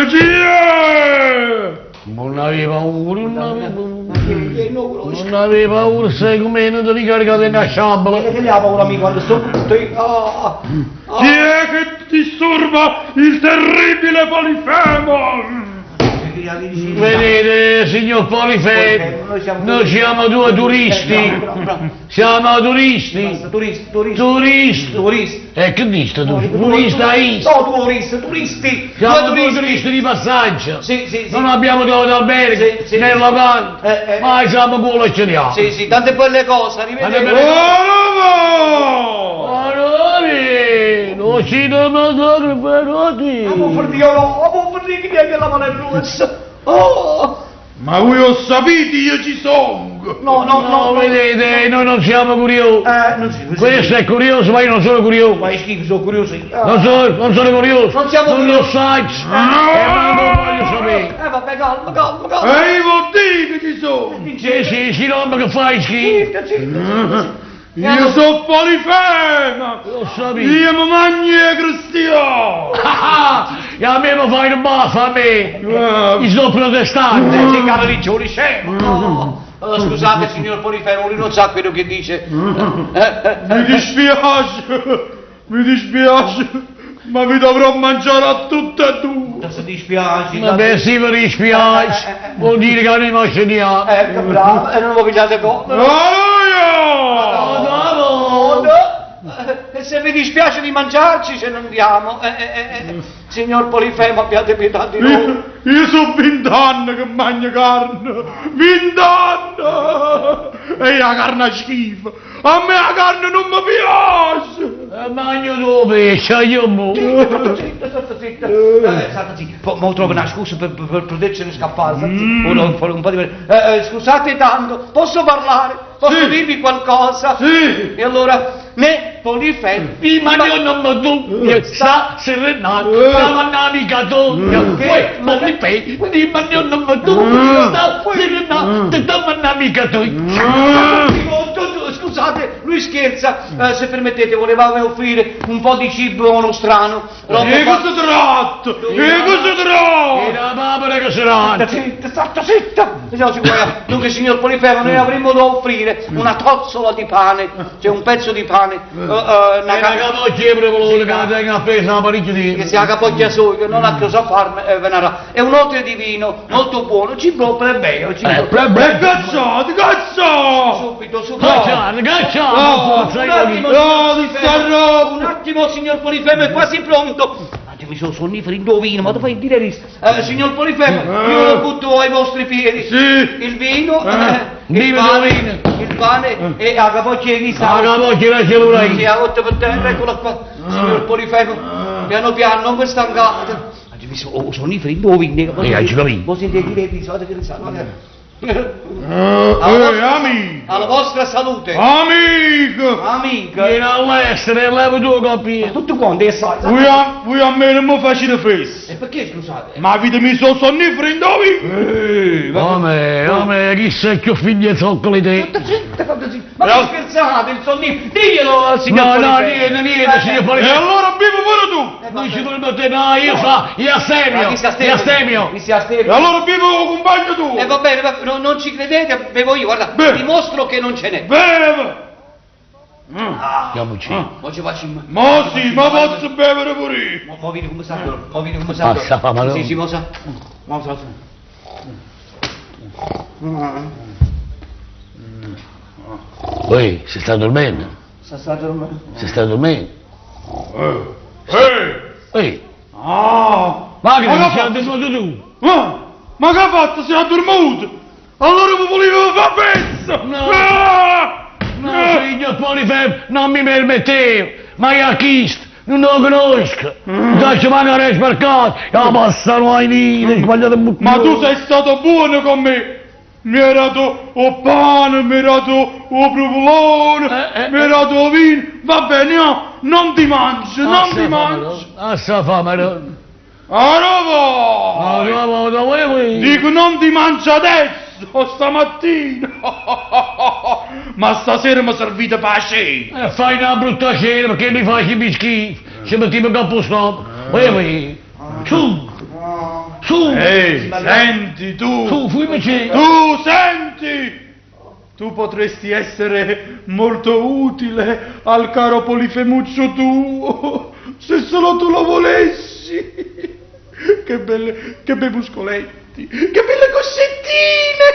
Chi è? Non avevo paura, non avevo paura. Che non conosco. Non avevo paura, sai come non ti ricaricate una sciabola. Che ne ha paura amico quando sto tutti. Ah, ah. Chi è che disturba il terribile Polifemo? Vedete, signor Polifemo, Noi siamo- noi siamo due turisti. Bravo, bravo. Siamo turisti. Turisti, turisti. Turisti. Turisti. E che dite tu? Turista is. No, turisti, turisti. Siamo Due due turisti di passaggio. Sì, sì, sì. Non abbiamo trovato alberghi, Sì, sì. né locande, ma siamo quello che ce li ha. Sì, sì, tante belle cose, Tante arrivederci. belle Oh! Allora, non ci dobbiamo fermati. Ah, per Dio, no, ah, per Dio, che neanche la mano è rossa. Oh! Ma voi ho sapete, io ci sono! No, no, no, No, vedete, noi non siamo curiosi. Non si Questo è curioso, ma io non sono curioso. Ma è schifo, sono curioso io. Non sono, non sono curioso. Non siamo Non lo curiosi. sai. E ma non voglio sapere. Vabbè, calma, calma, calma. E io vuol dire che ci sono! tu! Sì, sì, sì, l'uomo che fai schifo. Zitta, zitta, zitta, zitta. Io sono Polifemo! Lo sapevo. Io mi mangio i cristiani! Ah, ah, e a me mi fai un baffo, a me. Eh. Io sono protestante. Sì, caro Riccioli, scemo! No. Allora, scusate, signor Polifemo, lui non sa quello che dice. Mi dispiace, mi dispiace, ma vi dovrò mangiare a tutte e due. Se dispiace. Vabbè, sì, mi dispiace. Vuol dire che non mi segniamo. Ecco, bravo, e non lo pigliate comodo. Alleluia! Bravo! No. E se vi dispiace di mangiarci, ce ne andiamo. Signor Polifemo, abbiate pietà di noi. Io, io sono vent'anni che mangio carne, vent'anni! E la carne è schifo, a me la carne non mi piace! E mangio tu pesce, io mo. Zitta, zitta, zitta, zitta. Zitta, zitta. Po- Mo trovo una scusa per, per, per potercene scappare. Zitta, zitta. Uno, un po', un po' di... scusate tanto, posso parlare? Posso Sì. dirvi qualcosa? Sì. E allora, né Polifemo... Mi mangio non mi tu, sta serenata, la un'amica tua, Che? poi mi pei, mi mangio non mi tu, sta serenata, la un'amica tua. Scusate, lui scherza. Se permettete, volevamo offrire un po' di cibo nostrano. Roba E fa- cosa tratta? E cosa E tratta? la papera che sarà? Zitta, zitta, zitta, zitta! Vediamo se guarda. Dunque, signor Polifemo, noi avremmo da offrire una tozzola di pane, cioè un pezzo di pane, una E la ca- capocchia è proprio che la tengo appesa parecchio che tempo. sia capocchia sua, che non ha cosa farne, venarà. È un otre di vino molto buono, cibo plebeo, cibo E cazzate, cazzate! Subito, subito. Cacciare, cacciare, No, forza, Un io attimo, No, signor di sta Polifemo, roba! un attimo, signor Polifemo, è quasi pronto. Oggi mi sono sonnifero in vino, ma tu fai dire signor Polifemo, io lo butto ai vostri piedi. Sì. Il vino, il Vino, pane, vino. il pane e la capocchia di La sale. capocchia la cellula Sì, a rotto per terra, eccola qua. Signor Polifemo, piano piano, non vi stancate. Oggi mi sono sonnifero in vino. hai capito? Voi sentite dire di solito che risale. Eh, amico! Alla vostra salute. Amico! Amica. Vieni all'estero e levo tu capire. Tutto quanto è sai. Voi a, voi a me non mi facete festa! E perché scusate? Ma avete messo sonnifero in dove? Come, come, chi sei più figlio di zoccoli te? Zitta, zitta, zitta, zitta. Ma che scherzate, il sonnifero. Diglielo al signor No, no, Polifemo. niente, niente, signor E Polifemo. allora bevo pure tu! Non ci permette, no, io fa, io Ma astemio, chi si astemio? io astemio. Chi si astemio? E allora bevo il compagno tuo! E va bene, va, no, non ci credete, bevo io, guarda, Beh. dimostro che non ce n'è. Beve! Andiamoci. Mo ci faccio in... Ma sì, ma posso bevere pure io! Mo, mo vedi come sa, mo vedi come sa. Passa, fa, ma no. Sì, sì, mo sa. Mo sa. Oi, si sta dormendo, Sa sta dormendo. si sta dormendo. Eh! Eh! Oi, Ah! ma che Ma ti che sei ha fatto? addormentato tu? Ah, ma che ha fatto? Si è addormuto! Allora mi volevo far pezzo! No. Ah! No, signor Polifemo, non mi permettevo, ma io a chi non lo conosco. Non ci vanno a sbarcato, io passano ai nidi, sbagliato un Ma tu sei stato buono con me! Mi hai dato il pane, mi hai dato il provolone, mi hai dato il vino. Va bene, no, non ti mangio, non ti mangio. Ah, sta fame, no. Arrivo! Arrivo, dove vuoi? Dico non ti mangio adesso, stamattina. Ma stasera mi servite per la cena. E fai una brutta cena perché mi fai schifo. Ci mettiamo in capo stop. Vai, vai. Su. Su. Ehi, senti tu. Su, fumici. Tu senti! Tu potresti essere molto utile al caro Polifemuccio tuo, se solo tu lo volessi. Che belle, che bei muscoletti, che belle coscettine!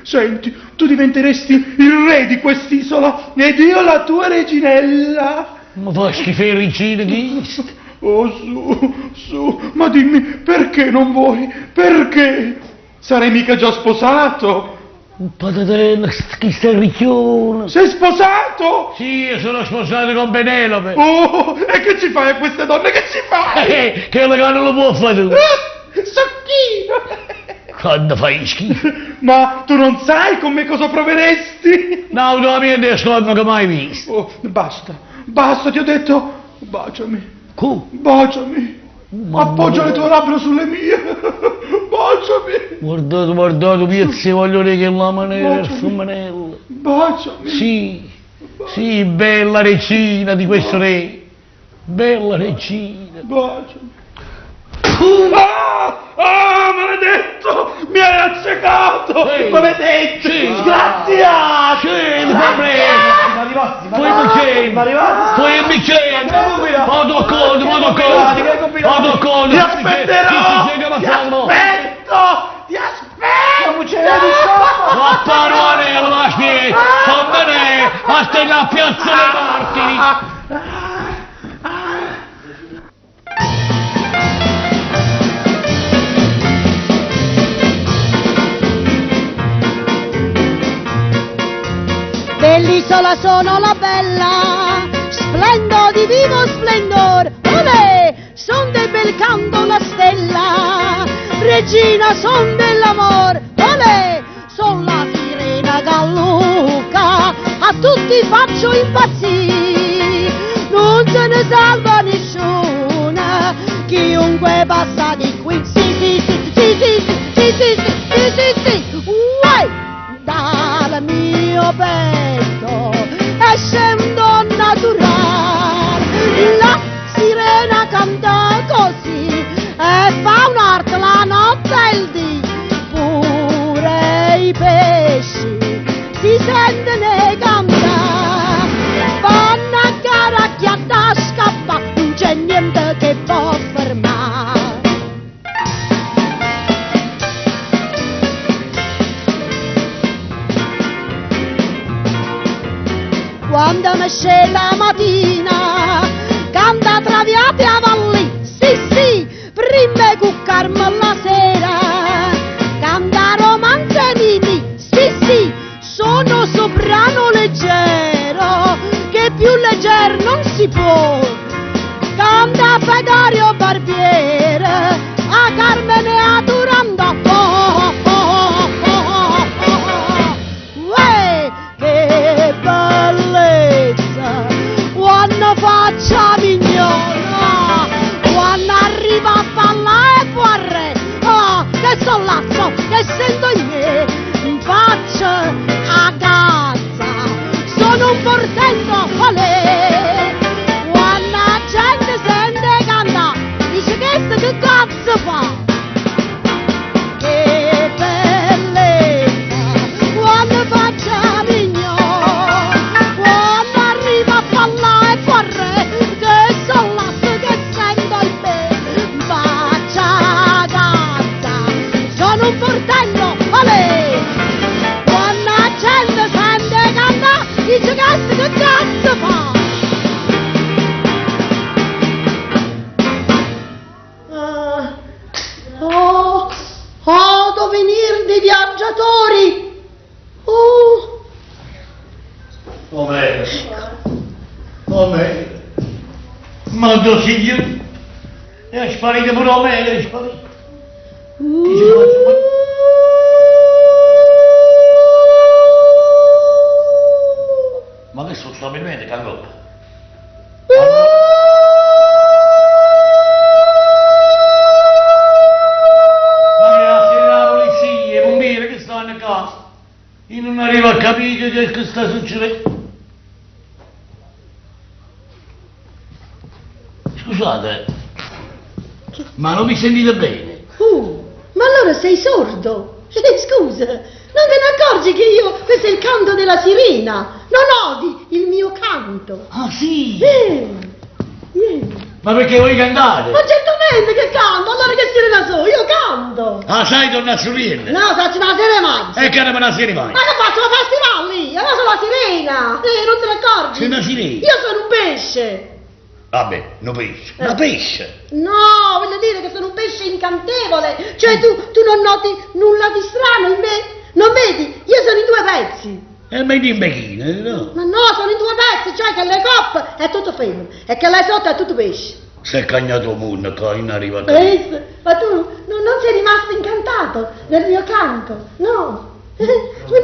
Senti, tu diventeresti il re di quest'isola ed io la tua reginella. Ma fa schifo il regina chi? Oh su, su, ma dimmi perché non vuoi? Perché? Sarei mica già sposato? Patatella, chi sta ricchione? Sei sposato? Sì, io sono sposato con Penelope. Oh, e che ci fai a queste donne? Che ci fai? Che la non lo può fare tu. Ah, sciocchino! Quando fai schifo. Ma tu non sai con me cosa proveresti? No, la mia testa non l'ho mai visto. Oh, basta, basta, ti ho detto, baciami. Cu? Baciami. Mamma Appoggia le mia. tue labbra sulle mie. Baciami. Guardate, guardate, piezzi voglio che la maniera, il femminello. Baciami. Sì, sì, bella regina di questo re. Bella regina. Baciami. Ah! Ah, maledetto! Mi hai accecato! Sì. Maledetto! Sì. Sgraziato! Sì, va bene. Poi mi Poi mi Vado con, vado con, vado con. Ti aspetterò! Ti aspetto! Ti aspetto! La parola la che fammene a te la piazza dei Martiri. Dell'isola sono la bella, splendo di vivo splendor, olè, son del bel canto la stella, regina son dell'amor, olè, son la sirena galluca, a tutti faccio impazzire, non se ne salva nessuna, chiunque passa di qui, sì sì sì sì sì sì sì sì sì sì sì, uè, dal mio petto esce un don naturale, la sirena canta così e fa un'arte la notte e il dì, pure i pesci si sentono cantare, fanno a gara chi a scappa, non c'è niente che può fermare. Quando mi esce la mattina, canta traviate a valli, sì sì, prima cuccarmi la sera, canta romanze mini, sì sì, sono soprano leggero, che più leggero non si può. Canta Fedario Barbiere, a Carmene a Durando, oh, oh, oh, oh, oh, oh, oh. Uè, che bellezza, quando faccia mignona, quando arriva a ballare fuori, oh, che sollazzo, che sento in me, in faccia a casa, sono un portento, olè, quando la gente sente cantare, dice che che cazzo fa? Che bellezza, quando faccia mignon, quando arriva a ballare fuori, che sollazzo che sento in me, faccia casa, sono un portello, olè! Quando la gente sente cantare, dice che che cazzo fa? Ah, oh, odo venir dei viaggiatori. Oh, Omero. Omero. Ma dove sei? È sparito pure Omero, è sparito. Che ci faccio? Ma che sono stabilmente cangoppa? Ma che la sera la polizia, i pompieri che stanno a casa? Io non arrivo a capire che, che sta succedendo. Scusate, ma non mi sentite bene? ma allora sei sordo? Scusa, non te ne accorgi che io, questo è il canto della sirena, non odi il mio canto. Ah sì? Eh. Ma perché vuoi cantare? Ma certamente che canto, allora che sirena sono? Io canto. Ah sai torna a sorridere? No, faccio una sera maggio. E che era per la sera mai? Ma che faccio? La festival lì? Io sono la sirena. Non te ne accorgi? Sei una sirena? Io sono un pesce. Vabbè, non pesce. Una pesce. No, voglio dire che sono un pesce incantevole. Cioè tu, tu non noti nulla di strano in me? Non vedi? Io sono in due pezzi. E metti in becchino, no? Ma no, sono in due pezzi, cioè che le coppe è tutto femmina e che le sotto è tutto pesce. Si è cagnato il mondo, qua non arriva a capire. Visto? Ma tu non sei rimasto incantato nel mio canto, no? Non, non,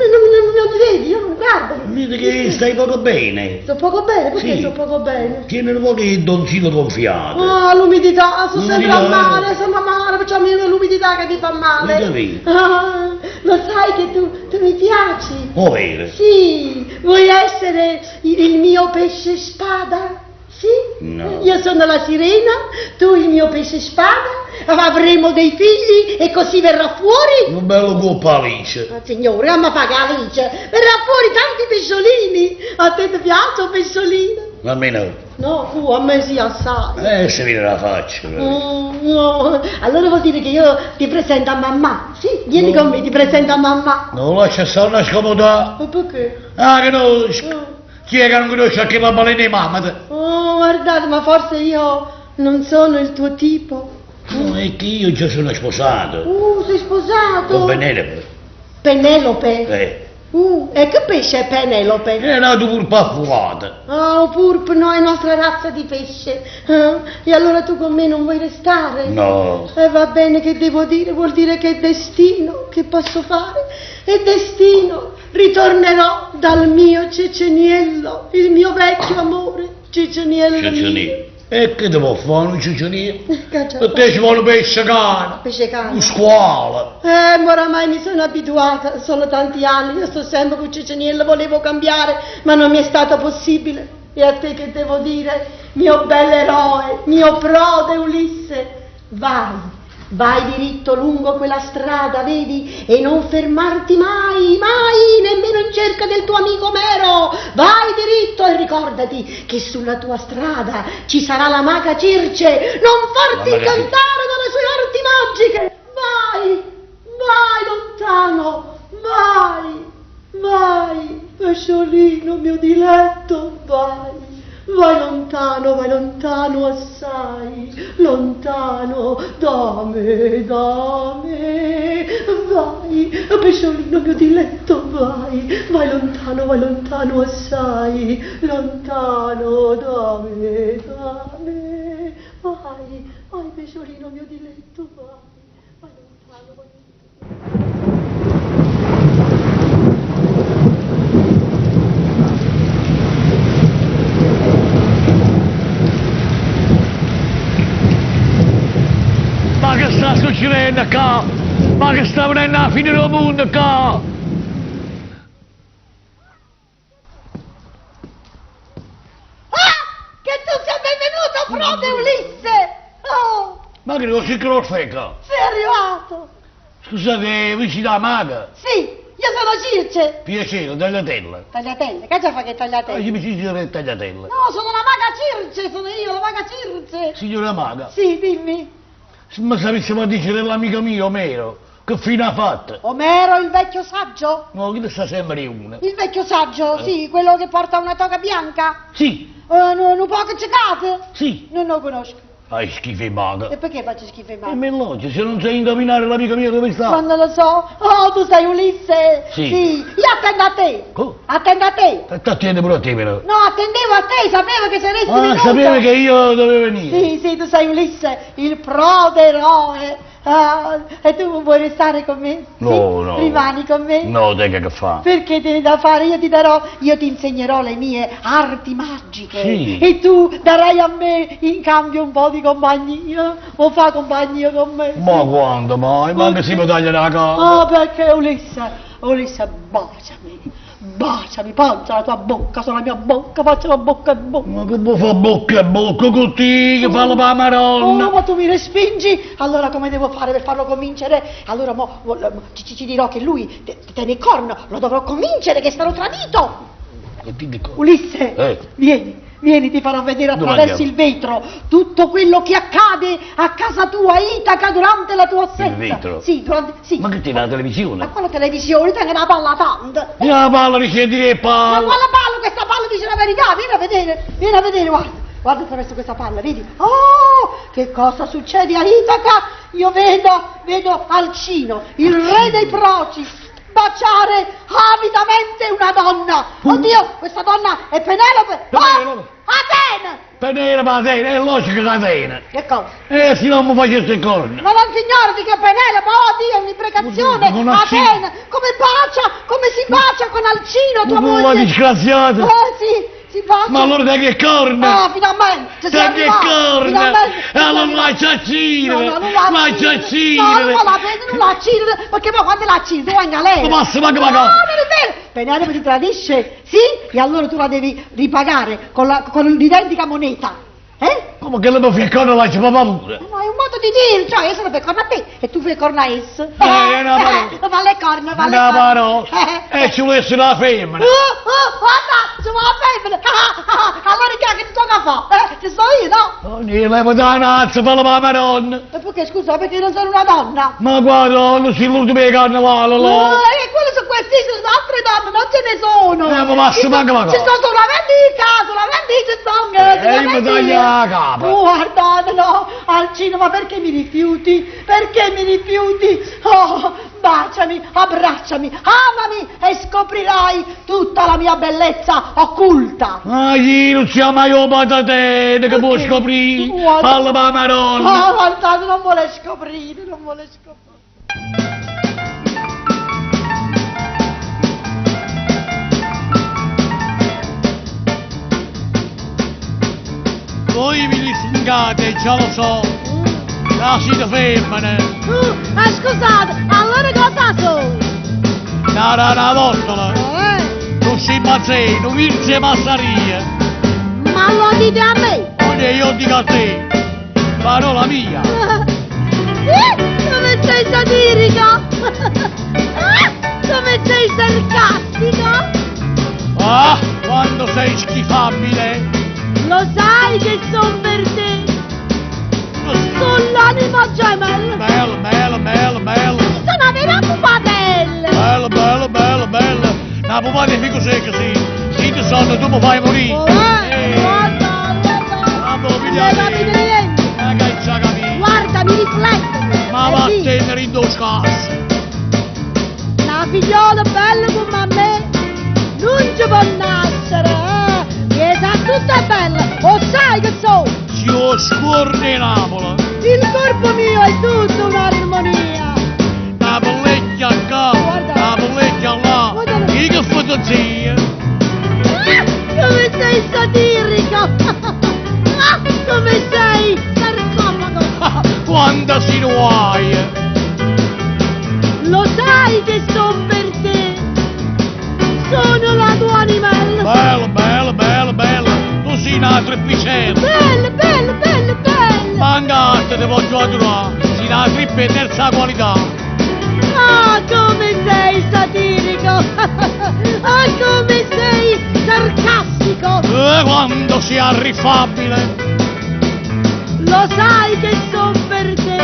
non mi vedi, io non guardo. Vedi che stai poco bene. Sto poco bene, perché Sì. sto poco bene? Tieni un po' di doncino gonfiato. Ah, l'umidità, sono sempre a L'umidità, eh. mare, sono a mare, perciò mi- l'umidità che mi fa male. Ho capito. Ah, lo sai che tu, tu mi piaci? Oh, vero? Sì, vuoi essere il, il mio pesce spada? Sì? No. Io sono la sirena, tu il mio pesce spada, avremo dei figli e così verrà fuori. Un bello coppa Alice. Ah, signore, ma paga Alice, verrà fuori tanti pesciolini. A te ti piace un pesciolino? A me no. No, fu, a me sì assai. Se viene la faccia. però. No, allora vuol dire che io ti presento a mamma. Sì, vieni No. con me, ti presento a mamma. No, lascia stare una scomodà. Ma perché? Ah, che no. Chi è che non conosce anche la balena di mamma? Oh, guardate, ma forse io non sono il tuo tipo. No, è che io già sono sposato. Sei sposato? Con Penelope. Penelope. E che pesce è Penelope? È nato pur affogata. Ah, oh, purp, no, è nostra razza di pesce. Ah, e allora tu con me non vuoi restare? No. E va bene, che devo dire? Vuol dire che è destino, che posso fare? È destino, ritornerò dal mio Ceceniello, il mio vecchio amore, Ceceniello mio. Ciccionino. E che devo fare un ciccionino? Caccia, Per te ci vuole un pesce cane. pesce cane. Un squalo. Ma oramai mi sono abituata, sono tanti anni, io sto sempre con Ceceniello, volevo cambiare, ma non mi è stato possibile. E a te che devo dire, mio bell'eroe, mio prode Ulisse, vai, vai diritto lungo quella strada, vedi, e non fermarti mai, mai, nemmeno in cerca del tuo amico Omero. Vai diritto e ricordati che sulla tua strada ci sarà la maga Circe, non farti La maga Circe. incantare dalle sue arti magiche. Vai, vai lontano, vai, vai, pesciolino mio diletto, vai. Vai lontano, vai lontano assai, lontano da me, da me. Vai, pesciolino mio diletto, vai, vai lontano, vai lontano assai, lontano da me, da me. Vai, vai pesciolino mio diletto, vai, vai lontano, vai lontano. Ma che sta succedendo qua? Ma che sta venendo alla fine del mondo qua? Ah, che tu sia benvenuto, prode Ulisse! Oh, Ma che non si crosfeca? sei arrivato! Scusate, vicino alla maga. Sì, io sono Circe! Piacere, tagliatella. Tagliatelle, che già fa che tagliatelle? Ah, io mi dice tagliatelle. No, sono la maga Circe, sono io, la maga Circe! Signora maga, Sì, dimmi. se mi sapesse ma dice dell'amico mio Omero, che fine ha fatto? Omero, il vecchio saggio? No, che sta sempre una. Il vecchio saggio, Eh. sì, quello che porta una toga bianca? Sì, No, un poco ciecato? sì. Non lo conosco. Fai schifo in maga. E perché faccio schifo in E maga? me lo se non sai indovinare l'amico mio dove sta. Ma non lo so. Oh, tu sei Ulisse. Sì. Io attendo a te. Oh. Attendo a te. E T'attieni pure a te però. No, attendevo a te, sapevo che saresti Ah, venuto. sapevo che io dovevo venire. Sì, sì, tu sei Ulisse, il prode eroe. Ah, e tu vuoi restare con me? No, Sì? no. Rimani con me? No, te che fa? Perché devi da fare? Io ti darò, io ti insegnerò le mie arti magiche. Sì. E tu darai a me in cambio un po' di compagnia. O fa compagnia con me? Ma quando mai? Ma che si può tagliare la capa? Oh, perché Ulisse, Ulisse, baciami, baciami, poggia la tua bocca sulla mia bocca, faccia la bocca e bocca. Ma che può fare bocca e bocca con te, che fa la Oh, maronna? ma tu mi respingi? Allora come devo fare per farlo convincere? Allora mo, mo, mo, ci, ci- ci dirò che lui tiene il corno, lo dovrò convincere che è stato tradito. Che ti dico? Ulisse, vieni, vieni, ti farò vedere Dove attraverso andiamo? il vetro tutto quello che accade a casa tua, a Itaca, durante la tua assenza. Il vetro? Sì, durante, sì. Ma che ti la televisione? Ma quale televisione? Tengo una palla tanto. La palla di senti che Ma palla! quale palla? Questa palla dice la verità, vieni a vedere, vieni a vedere, guarda. Guarda attraverso questa palla, vedi? Oh, che cosa succede a Itaca? Io vedo Alcino, il re dei proci, baciare avidamente una donna. Oddio, questa donna è Penelope. Oh, Atena! Penelope Atena, è logico che Atena. Che cosa? Se non mi facesse il corno. Ma non signore, dica Penelope, oh Dio, un'imprecazione! Con Alcino. Atena, come bacia si bacia con Alcino, tua Ma moglie. disgraziata! Eh sì, si bacia. Ma allora te che corna! Ah, finalmente! Ci sei Te che arrivato, corna! Finalmente! E allora la uccidere! No, no, non la La uccidere! uccidere! No, non la prendo, non la uccidere, perché poi quando la uccidi tu vai in galera! Ma basta, ma che No, ma non è vero! Penelope ti tradisce, sì? E allora tu la devi ripagare con la- con l'identica moneta, eh? Come che le mi fai corna la ci fa pure? No, è un modo di dire, cioè io sono per corna a te e tu fai corna a essa. Eh, è una parola. Fa le corna, fa le Una corna. parola! Eh. E ci vuole essere una femmina! Oh, guarda, ci vuole la femmina. Allora che che ti tocca fare? Eh, ci sto io, no? Oh, ne levo da nazza, fa la madonna! E perché, scusa, perché non sono una donna? Ma guarda, non si l'ultimo carnevale, là! Eh, quelle sono queste, sono altre donne, non ce ne sono. Eh, ma basta, Ci manca la Ci cosa. sto solamente in casa, solamente ci sono. Eh, mi taglia la capa. Guarda, no, Alcino, ma perché mi rifiuti? Perché mi rifiuti? Oh, baciami, abbracciami, amami e scoprirai tutta la mia bellezza occulta. Ma io non siamo mai un patatene che può Perché? scoprire! Guarda. Falla la madonna! Oh, guardate, non vuole scoprire, non vuole scoprire. Voi vi disfungate, già lo so! La siete femmine! Ah, scusate, allora cosa sono? Una rara volta! Eh, Non si impazzino, virse massaria! ma lo dite a me? Quindi io dico a te, parola mia! Eh, come sei satirico? Ah, come sei sarcastico? Ah, quando sei schifabile! Lo sai che son per te? Sono l'anima gemella. Bello, bello, bello, bello! Sono una vera pupatella. Bello, bello, bello, bello! Una pupata di fico secco, sì! Se ti sono, tu mi fai morire! Oh, eh, guarda, guarda. Mamma, Non pigliate. hai capito niente. Ma che c'ha capito? Guarda, mi rifletto. Ma E vattene in due scarsi! dici, Una figliola bella come a me non ci può nascere, eh. Mi sa tutta bella, lo sai che so? Si oscurne di Napoli! Il corpo mio è tutta un'armonia. Una pellecchia qua, Guarda. una pellecchia là! Guarda. Io che fantasia! Ah, come sei satirico! Ah, come sei sarcofago! Quando si guai! Lo sai che son per te! Sono la tua animale! Bello, bello, bello, bello! Tu sei una trippicella! Bello, bello, bello, bello! Mangate, te voglio adorare! Sei una trippa di terza qualità! Ah, come sei satirico! Ah, come sei sarcastico! E quando sei arriffabile! Lo sai che son per te!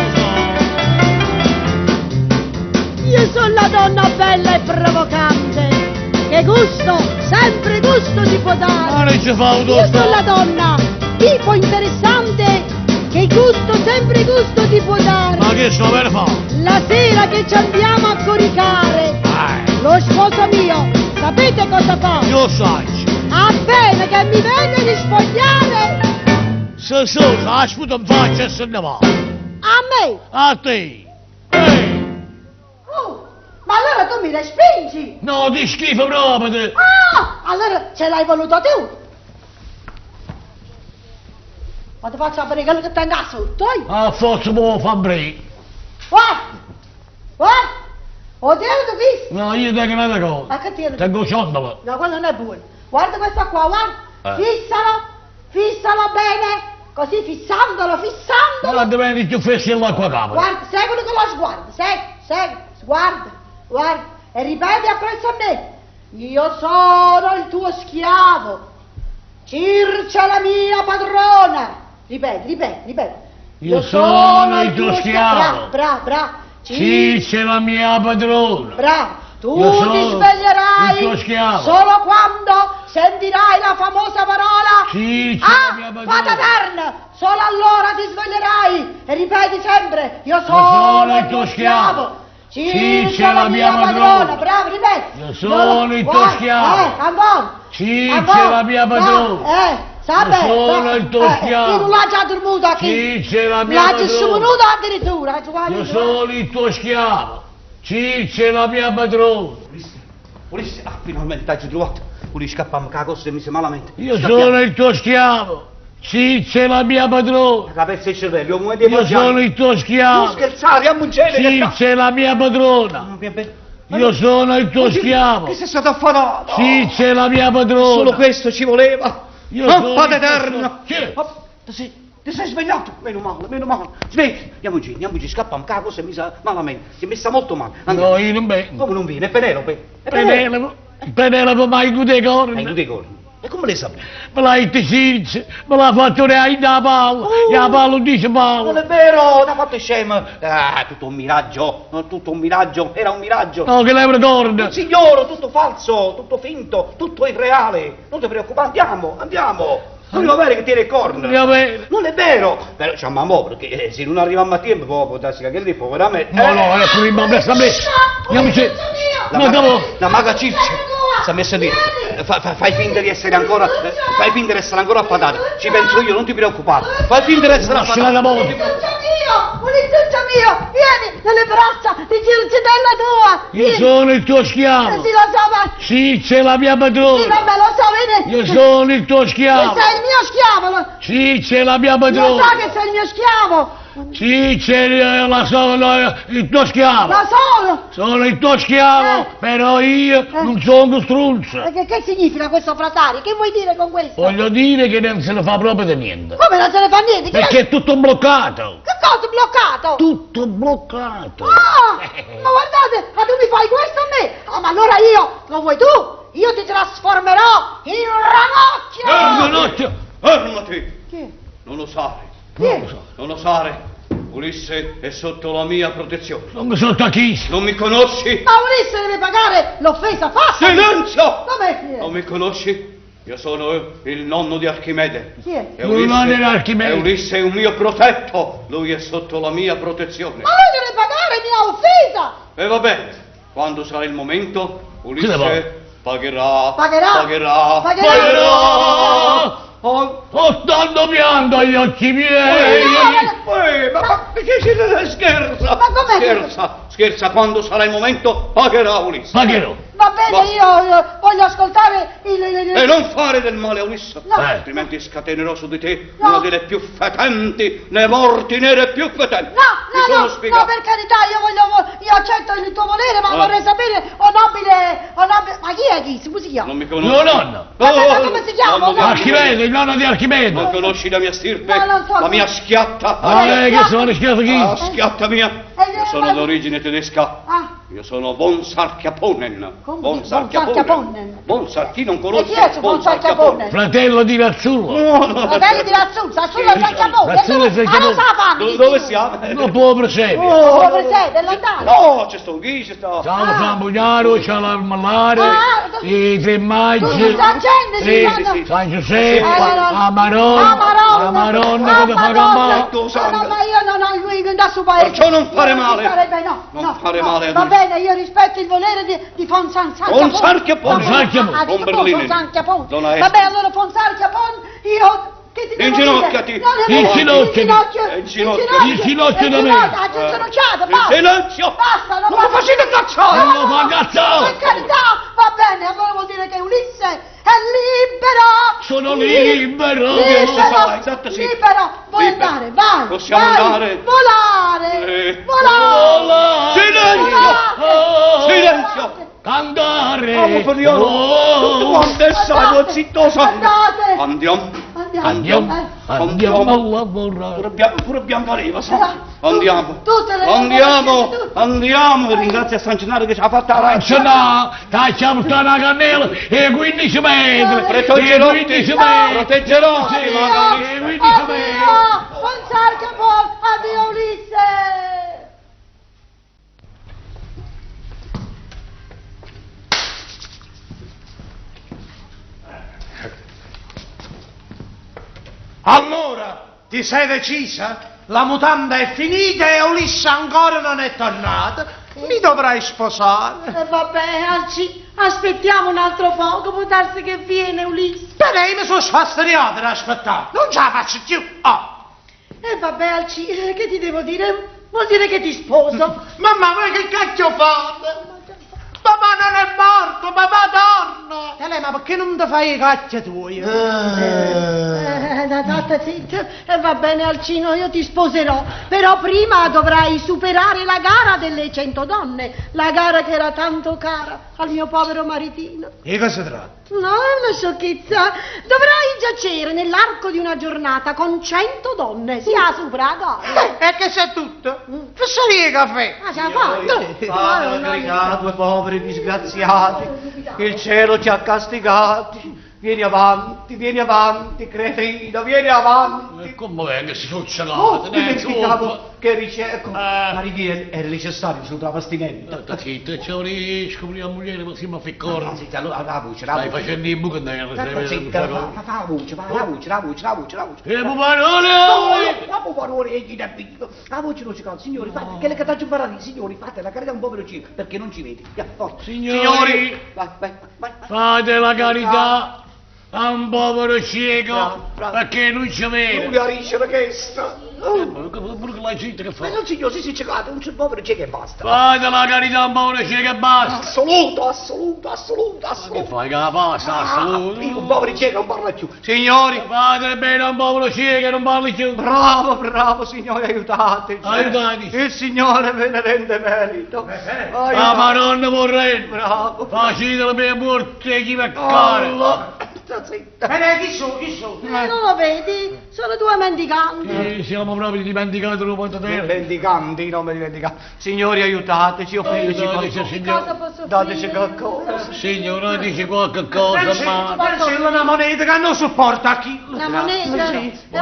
Io sono la donna bella e provocante! Che gusto, sempre gusto ti può Ma dare! non ci fa un Io sono la donna, tipo interessante, che gusto, sempre gusto ti può dare! Ma che sto per fare? La sera che ci andiamo a coricare, Eh, lo sposo mio, sapete cosa fa? io sai! Appena che mi vede di spogliare, Se so, la sputa in faccia e se ne va! a me! A te! Ehi! Oh, ma allora tu mi respingi! No, ti schifo proprio! te. Ah, allora ce l'hai voluto tu! Ma ti faccio aprire quello che tengo sotto, eh? Ah, forse può far breve. Guarda! Guarda! Ho detto visto? No, io tengo un'altra cosa. Ma che tieni? Tengo ciondolo. No, quello non è buono. Guarda questo qua, guarda. Eh. Fissalo, fissalo bene. Così fissandolo, fissandolo. Guarda bene più fessi l'acqua capra. Guarda, seguilo con lo sguardo, segui, segui, sguarda, guarda. E ripeti appresso a me. Io sono il tuo schiavo. Circe la mia padrona. Ripeti, ripeti, ripeti. Io sono il tuo schiavo. Bravo, bravo, bravo. Circe la mia padrona. Bravo, tu Io sono ti il sveglierai tuo schiavo. solo quando sentirai la famosa parola Circe la mia Ah, padrona. Pataterna! Solo allora ti sveglierai e ripeti sempre, io sono, sono il tuo schiavo. Circe la mia padrona. Bravo, ripeti. Io sono il tuo Guarda, schiavo. ancora. Circe Ancora. la mia padrona. Bravo, sape, Io sono il tuo schiavo. Chi non l'ha già dormuto qui? Circe la mia L'ha già padrona. scimunuto addirittura. Io sono il tuo schiavo. Circe la mia padrona. Ulisse, ah, finalmente t'aggio trovato. Ulisse, scappammo, che la cosa si è messa malamente. Io Scappiamo. sono il tuo schiavo. Circe è la mia padrona. La pezza di cervello, è un momento di Io mangiare. sono il tuo Non schiavo. scherzare, andiamo in cielo. che Circe è la mia padrona. cazzo. Io sono il tuo schiavo. Che sei stato affanato? Circe è la mia padrona. Solo questo ci voleva. Io Oh, sono Padre il tuo eterno. Chi è? Oh, ti sei, ti sei svegliato? Meno male, meno male. Svegli. Andiamo in giro, andiamo in giro, scappiamo, che la cosa è messa malamente. Si è messa molto male. Andiamo. No, io non vengo. Come non viene? È Penelope. È Penelope. Penelope, Penelope mi hai due Hai corna. due corni. E come le sapevi? Me l'ha detto Circe, me l'ha fatto lei da palla. E la palla dice Non palla. è vero, t'ha fatto scemo. Ah, tutto un miraggio, no, tutto un miraggio, era un miraggio. No, che lei corna. Un signore, tutto falso, tutto finto, tutto irreale. Non ti preoccupare, andiamo, andiamo. Non va bene che tiene le corna. Va bene. Non è vero. Però c'è mamma, perché eh, se non arriviamo a tempo, poi può darsi che lì, poveramente. No, no, ecco, rimane a me. Andiamo in giro. La, Ma maga, dopo... la maga Circe si è messa lì. Fai finta di essere ancora. Fai finta di essere ancora affadata. Ci penso io, non ti preoccupare. Fai finta di essere Lasciala affadata. da morte. Ulissuzzo mio, Ulissuzzo mio, vieni nelle braccia di Circitella tua. Io Vieni. sono il tuo Eh, schiavo. Sì, lo so, ma... Circe è la mia Sì, padrona. vabbè, lo so, vedi? Io sono il tuo Che schiavo. sei il mio schiavo, lo, Circe è la mia lo padrona. so che sei il mio schiavo. Circe è la, sono il tuo schiavo. Lo sono. Sono il tuo schiavo, Eh. però io non sono struzzo. E Che, che significa questo frasari? Che vuoi dire con questo? Voglio dire che non se ne fa proprio di niente. Come non se ne fa niente? Che, Perché è tutto bloccato. che cosa bloccato? Tutto bloccato. Ah, ma guardate, ma tu mi fai questo a me? Ah, ma allora io, lo vuoi tu? Io ti trasformerò in ranocchio! Ranocchio. Fermati! Chi? Non osare, Chi è? non osare. Ulisse è sotto la mia protezione. Non mi sotto chi? Non mi conosci? Ma Ulisse deve pagare l'offesa fatta! Silenzio! Come? Non mi conosci? Io sono il nonno di Archimede. Chi è? E Il nonno di Archimede. E Ulisse è un mio protetto. Lui è sotto la mia protezione. Ma lui deve pagare mia offesa! E va bene, quando sarà il momento, Chi la Ulisse pagherà. Pagherà. Pagherà. Pagherà. Pagherà. Oh, Oh, stanno piando agli occhi miei. eh, ma, ma che si scherza? Ma com'è che- Scherza, scherza, quando sarà il momento pagherà Ulisse. Pagherò. Va bene, Va. io, io voglio ascoltare il... il- il- E non fare del male a Ulisse, No. Eh. altrimenti scatenerò su di te No. una delle più fetenti, le morti nere più fetenti. No, Mi no, sono no, spiegato. no, per carità, io voglio, io accetto il tuo volere, ma Ah. vorrei sapere, o nobile, o nobile, ma chi è chi? Come si chiama? Non mi conosci. Mio nonno. Ma- ma come si chiama? nonno di Archimede, il nonno di Archimede. Non conosci la mia stirpe? No, non so. La mia schiatta? Ah, lei che sono schiaffo chi? La schiatta mia. Eh, Io sono ma- d'origine tedesca. Ah. Io sono von Sarchiaponen. Come? Von Von Sarchiaponen. Sarchiaponen. Von Sar- chi non E conosce chi è su von Sarchiaponen? Fratello di Razzullo. No, no. Fratelli di Razzuzza, sulla Sarchiapone. Razzullo e Sarchiapone. Ah, lo sa, fanno, Dove, dove siamo? Non può presepio. Oh, presente, è lontano. No, c'è sto chi, c'è sto... Ciao la Sambugnaro, c'è la Malare, Ah, i tre maggi, Tutta gente ci sì, stanno. sì. San Giuseppe, Eh, no, no. la Maronna, la Maronna come fa Madonna. campare. Tu No, sangue. no, ma io non ho lui da su paese. Perciò non fare Io male. sarebbe- no, Non no, fare no. male ad Va lui. bene, io rispetto il volere di, di von San Von Sarchiapone. Von Sarchiapone. Ah, dico Von Berlini. Von Sarchiapone. Donna Esther. Vabbè, allora von Sarchiapone, io che ti devo Inginocchiati. dire? No, devo- Inginocchiati. Inginocchio. Inginocchiati. Inginocchio da me. Inginocchio, ah, inginocchiato, basta. Silenzio! Basta, non Non mi basta. facete incazzare! Non lo fa incazzare! Per carità, va bene, allora vuol dire che Ulisse è libero! Sono libero! Libero! Esatto, sì. Libero! Vuoi Libero. andare? Vai! Possiamo vai. andare? Volare! Sì. Volare! Volare! Silenzio! Oh! Silenzio! Cantare! Amo figliolo! Oh! Tutti quanti e sangue, Andate. zitto sangue! Andate. Andiamo! Andiamo. Andiamo, Eh. andiamo a lavorare. Pure, Bia- pure Biancaneve, sa? Eh, Andiamo! tutte le- Andiamo! tutte. Andiamo! Ringrazia San Gennaro che ci ha fatta la Se no, ti portare una cannella e 15 metri! Proteggerò E 15 metri! Proteggerò! Sì, Sì, ma- e 15 metri! Addio! Von Sarchiapone! Addio Ulisse! Allora, ti sei decisa? La mutanda è finita e Ulisse ancora non è tornato. Mi dovrai sposare. E vabbè, Alci, aspettiamo un altro poco, può darsi che viene Ulisse. Bene, io mi sono sfasteriato ad aspettare. Non ce la faccio più. Oh. E vabbè, Alci, che ti devo dire? Vuol dire che ti sposo. Mamma, voi che cacchio fate? Papà non è morto, papà Tele, ma perché non ti fai i cacchi tuoi? State zitto. Va bene, Alcino, io ti sposerò. Però prima dovrai superare la gara delle 100 donne, la gara che era tanto cara al mio povero maritino. Di cosa tratta? No, è una sciocchezza. Dovrai giacere nell'arco di una giornata con 100 donne. Si ha sopra la gara. E che c'è tutto? Fissare il caffè. Ah, ce la fa? Fate la carità, due poveri disgraziati, il cielo ci ha castigati. Vieni avanti, vieni avanti, cretino, vieni avanti. E come vengo, si sono Oh, celato, dimenticavo che ricerco. Eh. Ma Righi, era necessario sul travestimento. Sta zitto, c'è un rischio, la moglie, ma si mi fa No, zitta, allora, la voce, la Stai voce. facendo il buco nero, Zitta, zitta, fa la voce, fa la voce, la voce, la voce, la voce. E puparole! Ma puparole, e gli da La voce non si calma, signori, fate, che le cataccio imparati, signori, fate la carità a un povero cieco, perché non ci vedi. Via, forza. Signori. Vai, vai, vai. vai. Fate la carità a un povero cieco, Bravo, bravo. perché non ci vede. Lui ha ricevere questa. Ma pure che la gente che Ma fa? non signor, si si ciecato, un povero cieco e basta. Fate la carità a un povero cieco e basta. Assoluto, assoluto, assoluto, Che assoluto. fai che la passa, assoluto? Ah, un povero cieco non parla più. Signori, Fate bene a un povero cieco e non parli più. bravo, bravo, signore, aiutateci. Aiutateci. Il Signore ve ne rende merito. La Aiutate. Madonna vorrei. Bravo. Facete per morte chi peccare. Allora, sta zitta. Chi sono, chi sono? Non lo vedi? Sono due mendicanti. Siamo proprio dimenticati lo quanto tempo. Mendicanti, non me dimenticate. Signori, aiutateci, offriteci Aiutateci, qualcosa. signore. Cosa posso offrire? Dateci qualcosa. Signora, dici qualche cosa, ma... C'è una moneta che non sopporta chi. Una moneta?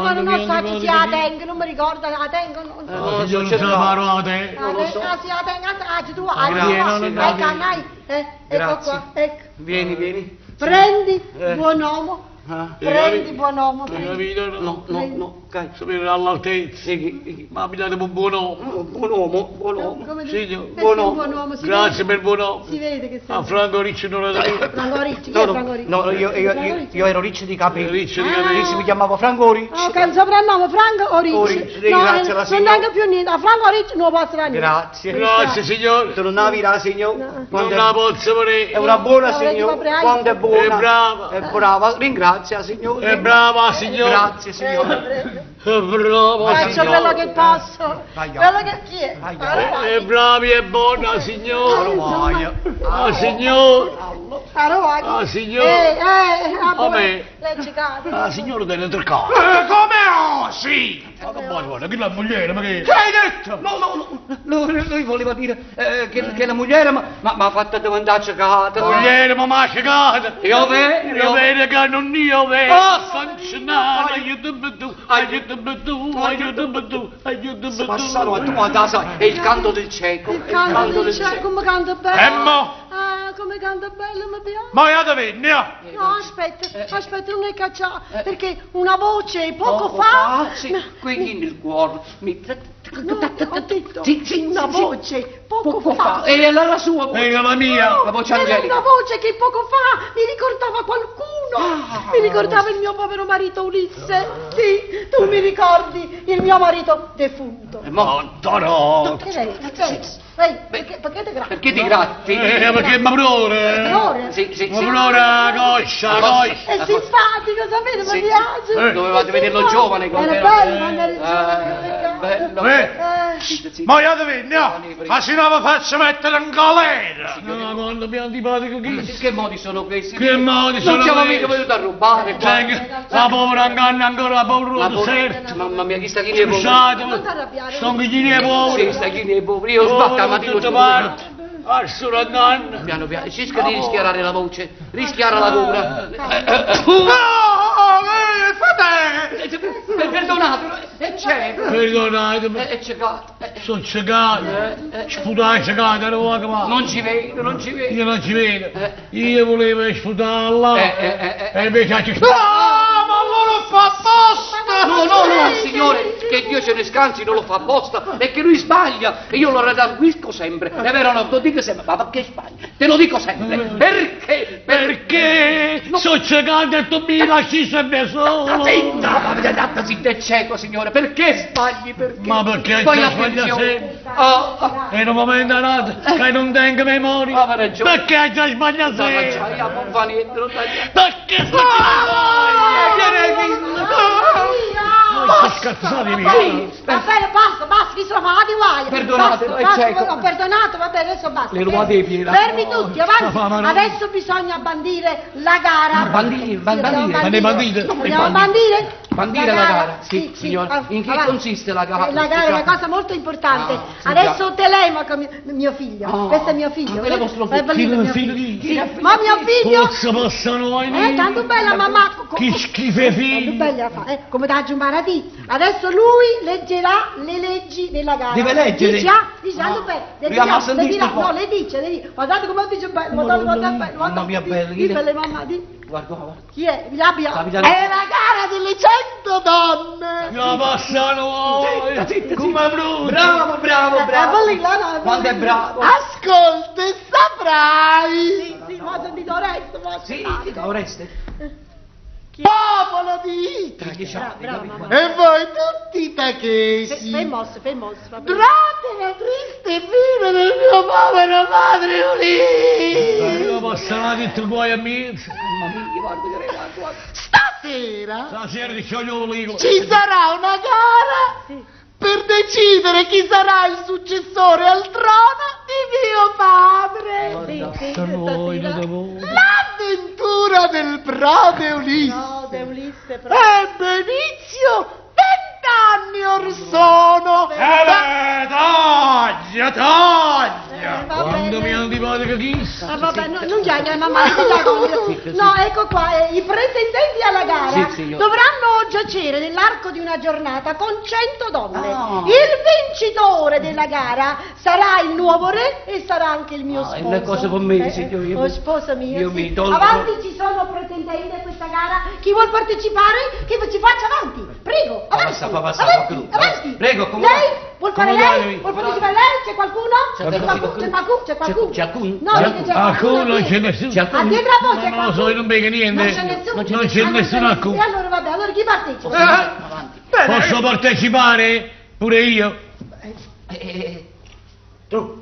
Ma non lo so se la tengo, non mi ricordo, la tengo. Non so. Ah, signora, non sa parole. La tengo, ah, sì, la tengo, ah, ah, tu, ah, Grazie, tu, no, no, ecco, no. ecco, ecco Grazie. qua, ecco. Vieni, vieni. Prendi, Eh. buon uomo, Ah. prendi, buon uomo, Hai prendi. capito? No, no, no, ok. Sapere all'altezza. Sì, Ma mi date un buon uomo. Buon uomo, buon uomo. Come dici? Signor, Eh sì, buon un uomo. buon uomo, si Grazie vede. per il buon uomo. Si vede che sei. A Franco Ricci non la date. Franco Ricci, chi No, è no, Franco Ricci? no, Franco io, Ricci? io ero riccio di capelli. Riccio di Ah. capelli. Sì, mi chiamavo Franco Ricci. Oh, che il soprannome Franco Ricci. Ricci, No, ringrazio la non signora. tengo più niente. A Franco Ricci non posso dare niente. Grazie. Grazie signore. Tu non avevi la signora. No. Non la posso vedere. È una buona No, signora. lei ti Quanto è buona. È brava. È brava. Ringrazia signore. È brava signora. Grazie signore. È brava Faccio signora. quello che posso. Vai, Quello che chi è? Vai, Allora, È brava e buona signora. Insomma. Ah signora. Allora, Ah, signora. Ah, Come? Lei ci cade. Ah signora delle tre cose. Come osi? Ma che buono, guarda, chi la moglie, ma che... Che hai detto? No, no, no, lui voleva dire che la moglie mi ha fatto diventare cecata. Moglie, ma m'ha cecata. Io vedo. Io vedo che non io vedo. Ah! Sancinata, aiutami tu, aiutami tu, aiutami tu, aiutami tu. Passano a tua casa è il canto del cieco. Il canto del cielo, come canta bello. E mo? Ah, come canta bello, mi piace. Ma io dove ne ho? No, aspetta, aspetta, non è cacciato, perché una voce poco, fa... sì, qui nel cuore mi... No, ho detto, Sì, sì, una sì, sì. voce poco, fa. E allora la sua voce. Era la mia. La voce Era angelica. una voce che poco fa mi ricordava qualcuno. Ah. Mi ricordava il mio povero marito Ulisse. Sì, tu mi ricordi il mio marito defunto. E mo- No, no. Che lei? Ehi, perché, perché ti gratti? Perché ti gratti? Perché mi prore. Prore? Sì, sì, Mi sì. prore la coscia, la coscia. È simpatico, sapete, Sì, mi piace. Eh. Dovevate È vederlo simpatico. giovane quando Era era- bello quando era giovane, che peccato. bello. Eh. Sì, sì. Ma io dove ne ho? Ma se no mi faccio mettere in galera. No, quando mi è antipatico chi? Che modi sono questi? Che modi sono Non siamo questi? mica venuti a rubare qua. Senti, la povera inganna ancora, la povera La povera- deserto. Mamma mia, chi sta chi ne è povero? Scusate, Non ti arrabbiare. sono chi ne è povero. Sì, sta chi ne è povero. Io sbatto la mattina tutte parti. Adesso inganna. Piano piano, cerca di rischiarare la voce, rischiara la gola. No, fate! Perdonate, e c'è, Perdonatemi, è ciecato. sono ciecato. Sputare ciecato, non va che va. Non ci vedo, non ci vedo. Io non ci vedo. Io volevo sputare là. E invece ci No, ma allora fa apposta! No, no, no, signore, che Dio ce ne scansi, non lo fa apposta, è che lui sbaglia e io lo redarguisco sempre. È vero, no, lo dico sempre, ma perché sbaglia? Te lo dico sempre. Perché? Perché sono ciecato e tu mi lasci sempre solo? Zitta, ma zitta, è cieco, signore, perché sbagli? Perché? Ma perché Poi ci sbaglia attenzione. sempre? Ah, ah. È un momento dato che non tengo memoria. Ah, ha ragione. Perché hai già sbagliato Non sempre? non fa niente, non taglia. Perché sto Via! Scazzate Va bene, va bene, basta, basta, mi sono fatti guai. Perdonate, basta, è basta, cieco. ho perdonato, va bene, adesso basta. Le rubate i piedi. Fermi tutti, avanti. Ma- ma- ma- Adesso bisogna bandire la gara. Bandire, Sì, bandire. dobbiamo Ma ne bandite? Dobbiamo bandire? Bandire la gara, sì, signora. ah, In che avanti. consiste la gara? La gara è una cosa molto importante. Ah, sì, Adesso Telemaco, mio figlio, Ah. questo è mio figlio. Ah, quello è vostro È bellino figlio. mio Figlio figlio. di- Sì, Ma mio figlio Forse possono tanto bella mamma. Che schifo è Tanto figlio. bella fa, come da Giumaradì. Adesso lui leggerà le leggi della gara. Deve leggere? Dice, ah, dice, tanto Ah. bello. Le Lui ha dirà, sentito le dirà, un po'. no, le dice, le dice. Guardate come dice bello, guardate quanto è bello. Mamma mia, guardate, bella. Di, belle mamma, di. Guarda, guarda. Chi è? L'abbia. Capitano. È la gara delle 100 donne! La passano Zitta, zitta, Come zitta. brutto. Bravo, bravo, bravo. È bellino, no, è Quanto è bellino. bravo. Ascolta e saprai! Sì, sì, ma ho sentito Oreste, ma ho Sì, sentito. Oreste. Popolo di Itaca! Bravo, bravo, mamma. E voi tutti itachesi! Fai mosse, fai mosse, va bene. Durante la triste fine del mio povero padre Ulisse! Io passano tutti guai a me. Mamma mia, guarda che guarda, guarda. Stasera Stasera ti scioglio l'olivo. ci sarà una gara per decidere chi sarà il successore al trono di mio padre. Sì, sì, Sono voi, stasera. da voi. L'avventura del prode Ulisse No, De Ulisse, però. ebbe inizio vent'anni or sono. Eh, taglia, taglia! Va Quando mi bene. antipatico chissà. Ah, vabbè, no, non chiacchiera, mamma, non ti No, ecco qua, i pretendenti alla gara Sì, signora. dovranno giacere nell'arco di una giornata con 100 donne. Ah. Il vincitore della gara sarà il nuovo re e sarà anche il mio Ah, è sposo. una cosa con me, signor, io oh, mi- sposa mia, io sì. mi tolgo- Avanti ci sono pretendenti a questa gara. Chi vuol partecipare, che ci faccia avanti. Prego, avanti. Passa, passa, avanti, passa, avanti. Prego, come Lei vuol fare Come lei? vuoi? Vuol partecipare lei? C'è qualcuno? C'è C'è qualcuno? C'è qualcuno? C'è qualcuno? C'è alcun? No, dice c'è Alcuno non c'è dietro. nessuno. C'è alcun? Ah, dietro a voi c'è Ma non lo so, qualcuno? io non vedo niente. Non c'è nessuno. Non c'è Ah, nessuno alcuno. E allora vabbè, allora chi partecipa? Avanti. Posso partecipare? Pure io? Tu.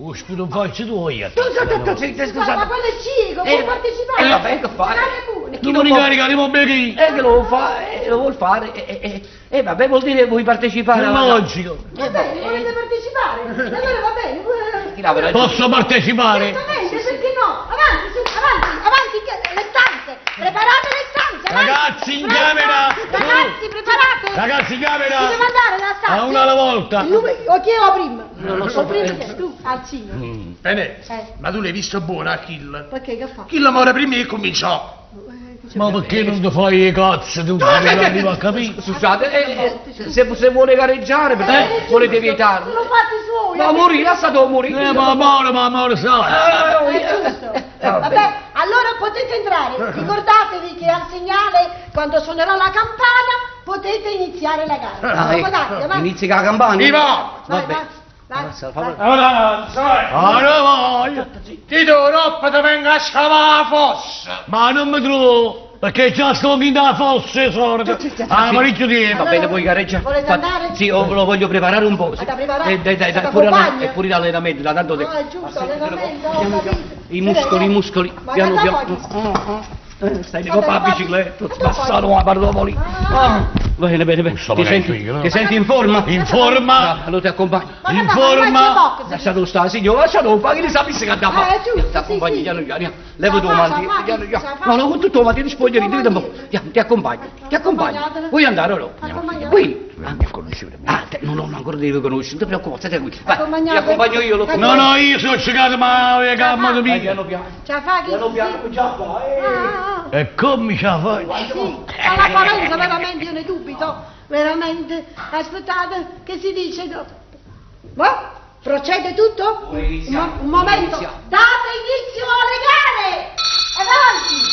Oh, sputo in faccia tu, io. Scusa, ma quello è cieco, può partecipare. Vabbè, che fai? Andate pure. Chi Tu non mi può- ricarica di mobilità. Che lo fa, lo vuol fare. Vabbè, vuol dire vuoi partecipare È alla logico. Va bene, volete partecipare? E Allora va bene. pure- Chi l'ha ragione? Posso partecipare? Certamente, perché no? Avanti, su, avanti, avanti, le stanze. Preparate le stanze, avanti. Ragazzi, in Presto. camera. Ragazzi, preparate. Ragazzi, in camera. Chi deve andare nella stanza? A una alla volta. Il numero, o chi è la prima? Non lo so. O prima chi è? Tu, Alcino. Bene, Eh. ma tu l'hai visto buona, Achille? Perché che fa? Achille muore prima e cominciò. Ma perché non ti fai i cazzi tu? Non arrivo a capire. Scusate, se vuole gareggiare, perché volete vietarlo? Sono fatti suoi. Ma morì, lasciatelo morire. Ma amore, ma amore, sai. È giusto. Vabbè, allora potete entrare. Ricordatevi che al segnale, quando suonerà la campana, potete iniziare la gara. Ah, ecco. Avanti, avanti. Inizia con la campana. Viva! Vai, Vabbè. vai, vai, Avanza, vai. favore. Allora voglio. Ti do roba, ti vengo a scavare la fossa. Ma non mi trovo, perché già sto in da fossa, sorda. Ah, parecchio tempo. Va bene, vuoi gareggiare? Volete andare? Sì, oh, lo voglio preparare un po'. Sì. Vado a preparare? Dai, dai, dai, Ti pure, accompagno? e pure l'allenamento, da tanto No, è giusto, allenamento, ho Piano, piano. capito. I muscoli, i muscoli. Ma Piano, che piano. vuoi? Stai Vabbè, con la va- bicicletta, ma spassano la parlopoli. Ah. Bene, bene, bene. Questo Ti magari senti, figo, no? ti senti in forma? In forma. Ah, allora ti accompagno. Ma In che fa? Ma forma. c'è poco, se- Lasciatelo stare, signore, lasciatelo fare, che ne sapessi che andava. Ah, è giusto, Ti sì, accompagno sì. piano piano, levo Ce la tu fa, mandi, ce la fa, piano ce la piano. fa. No, no, con tutto mandi, ti spoglierì, Tutto un po'. mandi. Ti accompagno, ti accompagno. Accompagnatelo. Vuoi andare o no? Accompagnatelo. Qui. Mi conoscere. Ah, te, no, no, no, ancora devi conoscere, non ti preoccupare, stai tranquillo. Vai, ti Accompagnate. accompagno io, lo No, no, io sono ciecato, ma le gambe Vai, mie. piano piano. Ce la fa chi? Piano piano, già qua, eh. Ah, ah, E come ce la faccio? ah. Sì, all'apparenza veramente io ne dubito, veramente. Aspettate, che si dice? Ma procede tutto? Vuoi iniziare? Un, un momento. Inizia. Date inizio alle gare! Avanti!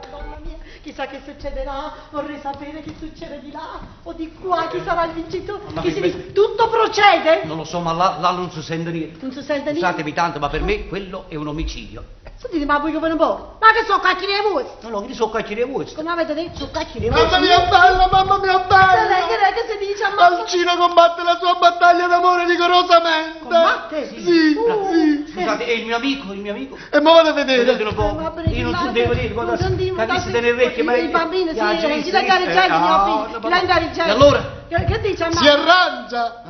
Madonna mia, Chissà che succederà, vorrei sapere che succede di là o di qua, chi sarà il vincitore. Ma Chi si che- dice- Tutto procede? Non lo so, ma là, là non si sente niente. Non si sente niente? Scusatemi tanto, ma per me quello è un omicidio. Sentite, ma voi che ve ne porto? Ma che so cacchi dei vostri? No, no, che so cacchi dei vostri. Come avete detto, so cacchi dei Mamma vostri. mia bella, mamma mia bella! Che è che si dice? Ammazza? Alcino combatte la sua battaglia d'amore rigorosamente! Combatte? Sì, sì. Scusate, è il mio amico, il mio amico. E mo vado a vedere. Vedete un po'. Va bene, Io non guarda, sentivo niente, non guarda, sentivo, capisse guarda, nelle orecchie, ma i bambini, sì, Ah, non si la incaricendo, mio figlio, chi la incaricendo. E allora? Che dice? Si arrangia!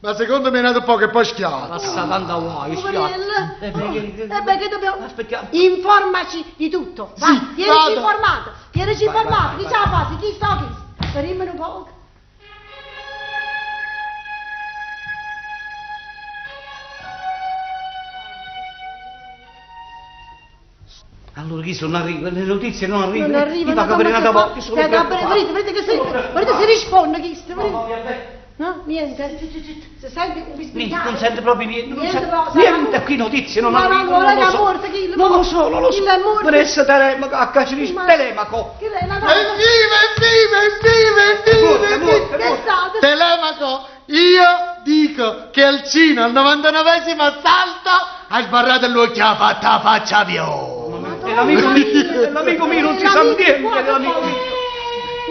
Ma secondo me è nato poco e poi schiatta. Passa tanta guai, Poverello. Eh, beh, Eh beh, che dobbiamo... Aspettiamo. Informaci di tutto. Va, Sì, tienici vado. informato. Tienici Vai, vai, informato. vai, Chi vai. ce la fa? Chi sta chi? Fermami un poco. Allora chi non arriva, le notizie non arrivano. Non arriva, Io vado come per si una fa? volta, sono Eh, da- preoccupato. Vedete, vedete che si, vedete se risponde chi sta, vedete. Mamma mia, beh. No, niente. Se sente un Niente, bisbigliare. non sente proprio niente, non Niente sente- proprio, niente, qui notizie non Ma no, arrivano, non non è lo so. morto, chi? Non lo so, non lo so. Chi è morto? Vanessa Telemaco, a caccia Ma- Telemaco. Chi è la Evviva, evviva, evviva, evviva, Morto, evviva! morto, Che è stato? Telemaco, io dico che Alcino al 99esimo assalto ha sbarrato l'occhio ha fatto la faccia viola. E l'amico mio, e l'amico mio non si sa L'amico di niente, qua che l'amico fa? mio.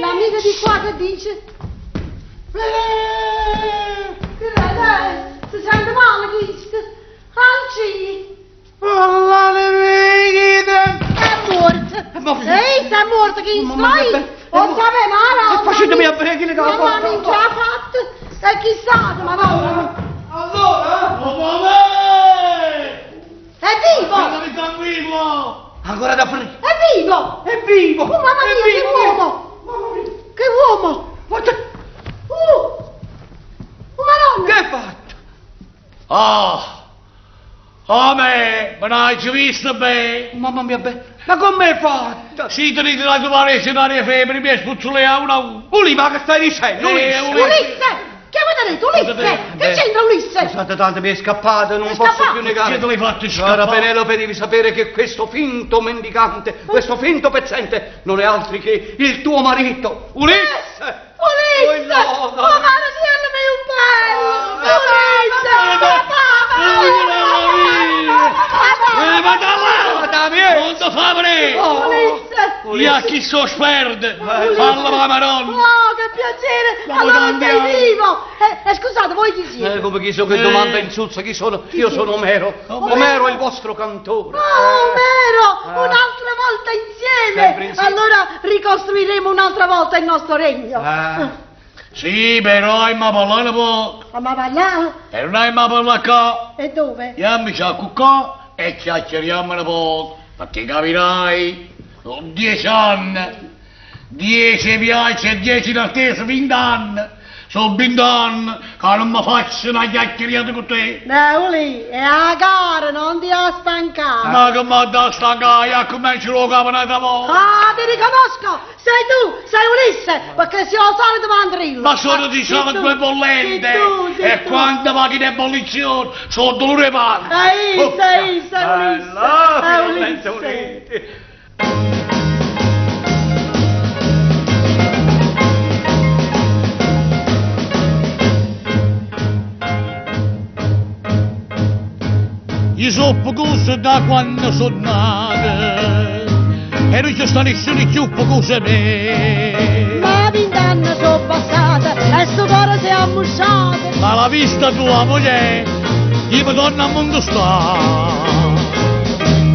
L'amico di qua che dice? Che è, dai, si sente male questo. Alci, è morto. È morto. Ehi, è morto chi Mamma mia, stai? beh, è O morto. sapeva, no? E facetemi a breve che la Mamma mia, ce l'ha fatta. E chissà, madonna. Allora? È vivo! tranquillo! Ancora da aprire. È vivo! È vivo! Oh, mamma È mia, che vivo! uomo! Mamma mia! Che uomo! Guarda, Oh madonna! che hai fatto? Ah! A me, me l'hai visto bene? Mamma mia, beh, ma come hai fatto? Si tenete la tua in febbre, mi spuzzolea una a uno. Uli, ma che stai dicendo? Eh, Ulisse! Ulisse! Che avete detto? Ulisse! Che c'entra Ulisse? Scusate tanto, mi è scappato, non È posso scappato? più negare. Che te l'hai fatto Cara scappare? Penelope, devi sapere che questo finto mendicante, questo finto pezzente, non è altro che il tuo marito, Ulisse! Ulisse! Oh, no, no. Oh, ma mio bello! Ulisse! Papà! Ma da là! Ma da me! Non ti fa aprire! Oh. Ulisse! Io a chi so sperde! Falla la maronna! Oh, che piacere! Ma Allora tanti sei anni. vivo! Scusate, voi chi siete? Come chi so che Eh. domanda insulsa, chi sono? Io sono Omero. Omero. Omero è il vostro cantore. Oh, Omero! Eh. Un'altra volta Sempre insieme! insieme. Allora ricostruiremo un'altra volta il nostro regno. Eh. Sì, però hai ma parlare poco. Ma va là? E non hai ma parlare qua. E dove? Andiamoci a cuccà e chiacchieriamo un poco. Perché capirai, sono 10 anni, 10 viaggi e 10 in attesa, 20 anni. Sono 20 anni che non mi faccio una chiacchierata con te. Beh, Uli, è a gara, non ti ha stancato. Ma che mi da stancare, io comincio lo capo un'altra volta. Ah, ti riconosco! Sei tu, sei Ulisse, perché sei il solito mandrillo. Ma sono Ah, di sei tu, sangue bollente sei tu, sei e tu. quando va in ebollizione sono dolore pane. Ehi, sei, sei Ulisse. Allora, È finalmente Ulisse. uniti. Io sono pocoso da quando sono nato e non ci sta nessuno più pocoso me. Ma vent'anni sono passata e sto cuore si è ammusciato. Ma la vista tua moglie, io mi torno a mondo sta.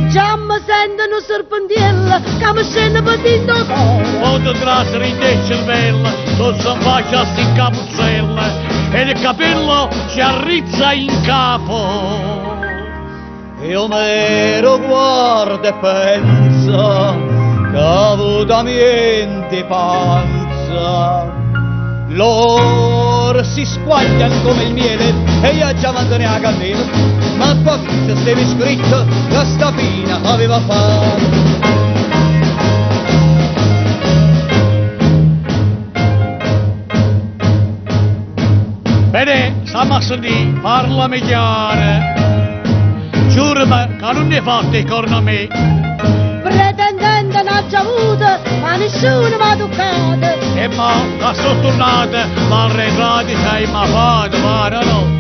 Già mi sento un serpentiello che mi scende per dentro il cuore. Quando trasere in te il cervello, sotto in faccia sti capuzzelle e il capello si arrizza in capo. E Omero guarda e pensa che ha avuto niente panza. Loro si squagliano come il miele e io già mandano a candela, ma qua vita stava scritto che sta fine aveva fatto. Bene, stiamo a sentire, parlami chiaro. Giurami che non ne fate corna a me. Pretendente n'ha già avuto, ma nessuno mi ha toccato. E mo, che sono tornata, l'arretrati sei ma fatto, pare no?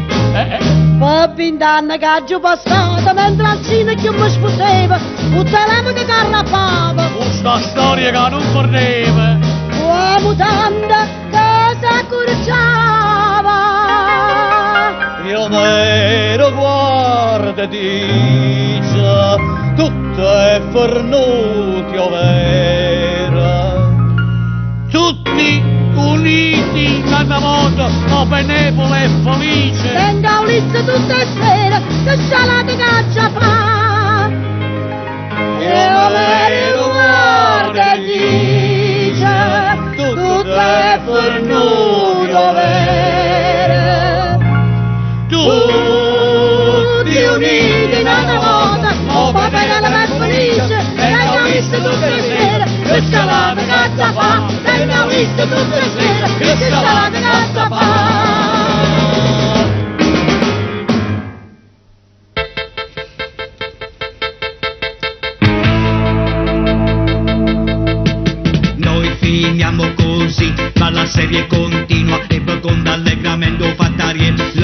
Per vent'anni che ho passato, mentre al cinema che mi sposeva, un telefono che arrappava. Questa storia che non perdeva. La mutanda che si accorciava. Io mero guarda e dice, tutto è fornuto, io vero. Tutti uniti, cada volta, o benevole e felice. Venga Ulisse tutte le sere, che scialate caccia fa. E Omero guarda e dice, tutto è fornuto vero. Tutti uniti una volta, o papà la per felice, venga Ulisse tutte le sere, che scialate caccia fa. Venga Ulisse tutte le sere, che scialate caccia fa. Noi finiamo così, ma la serie continua e poi con allegramente fattariello.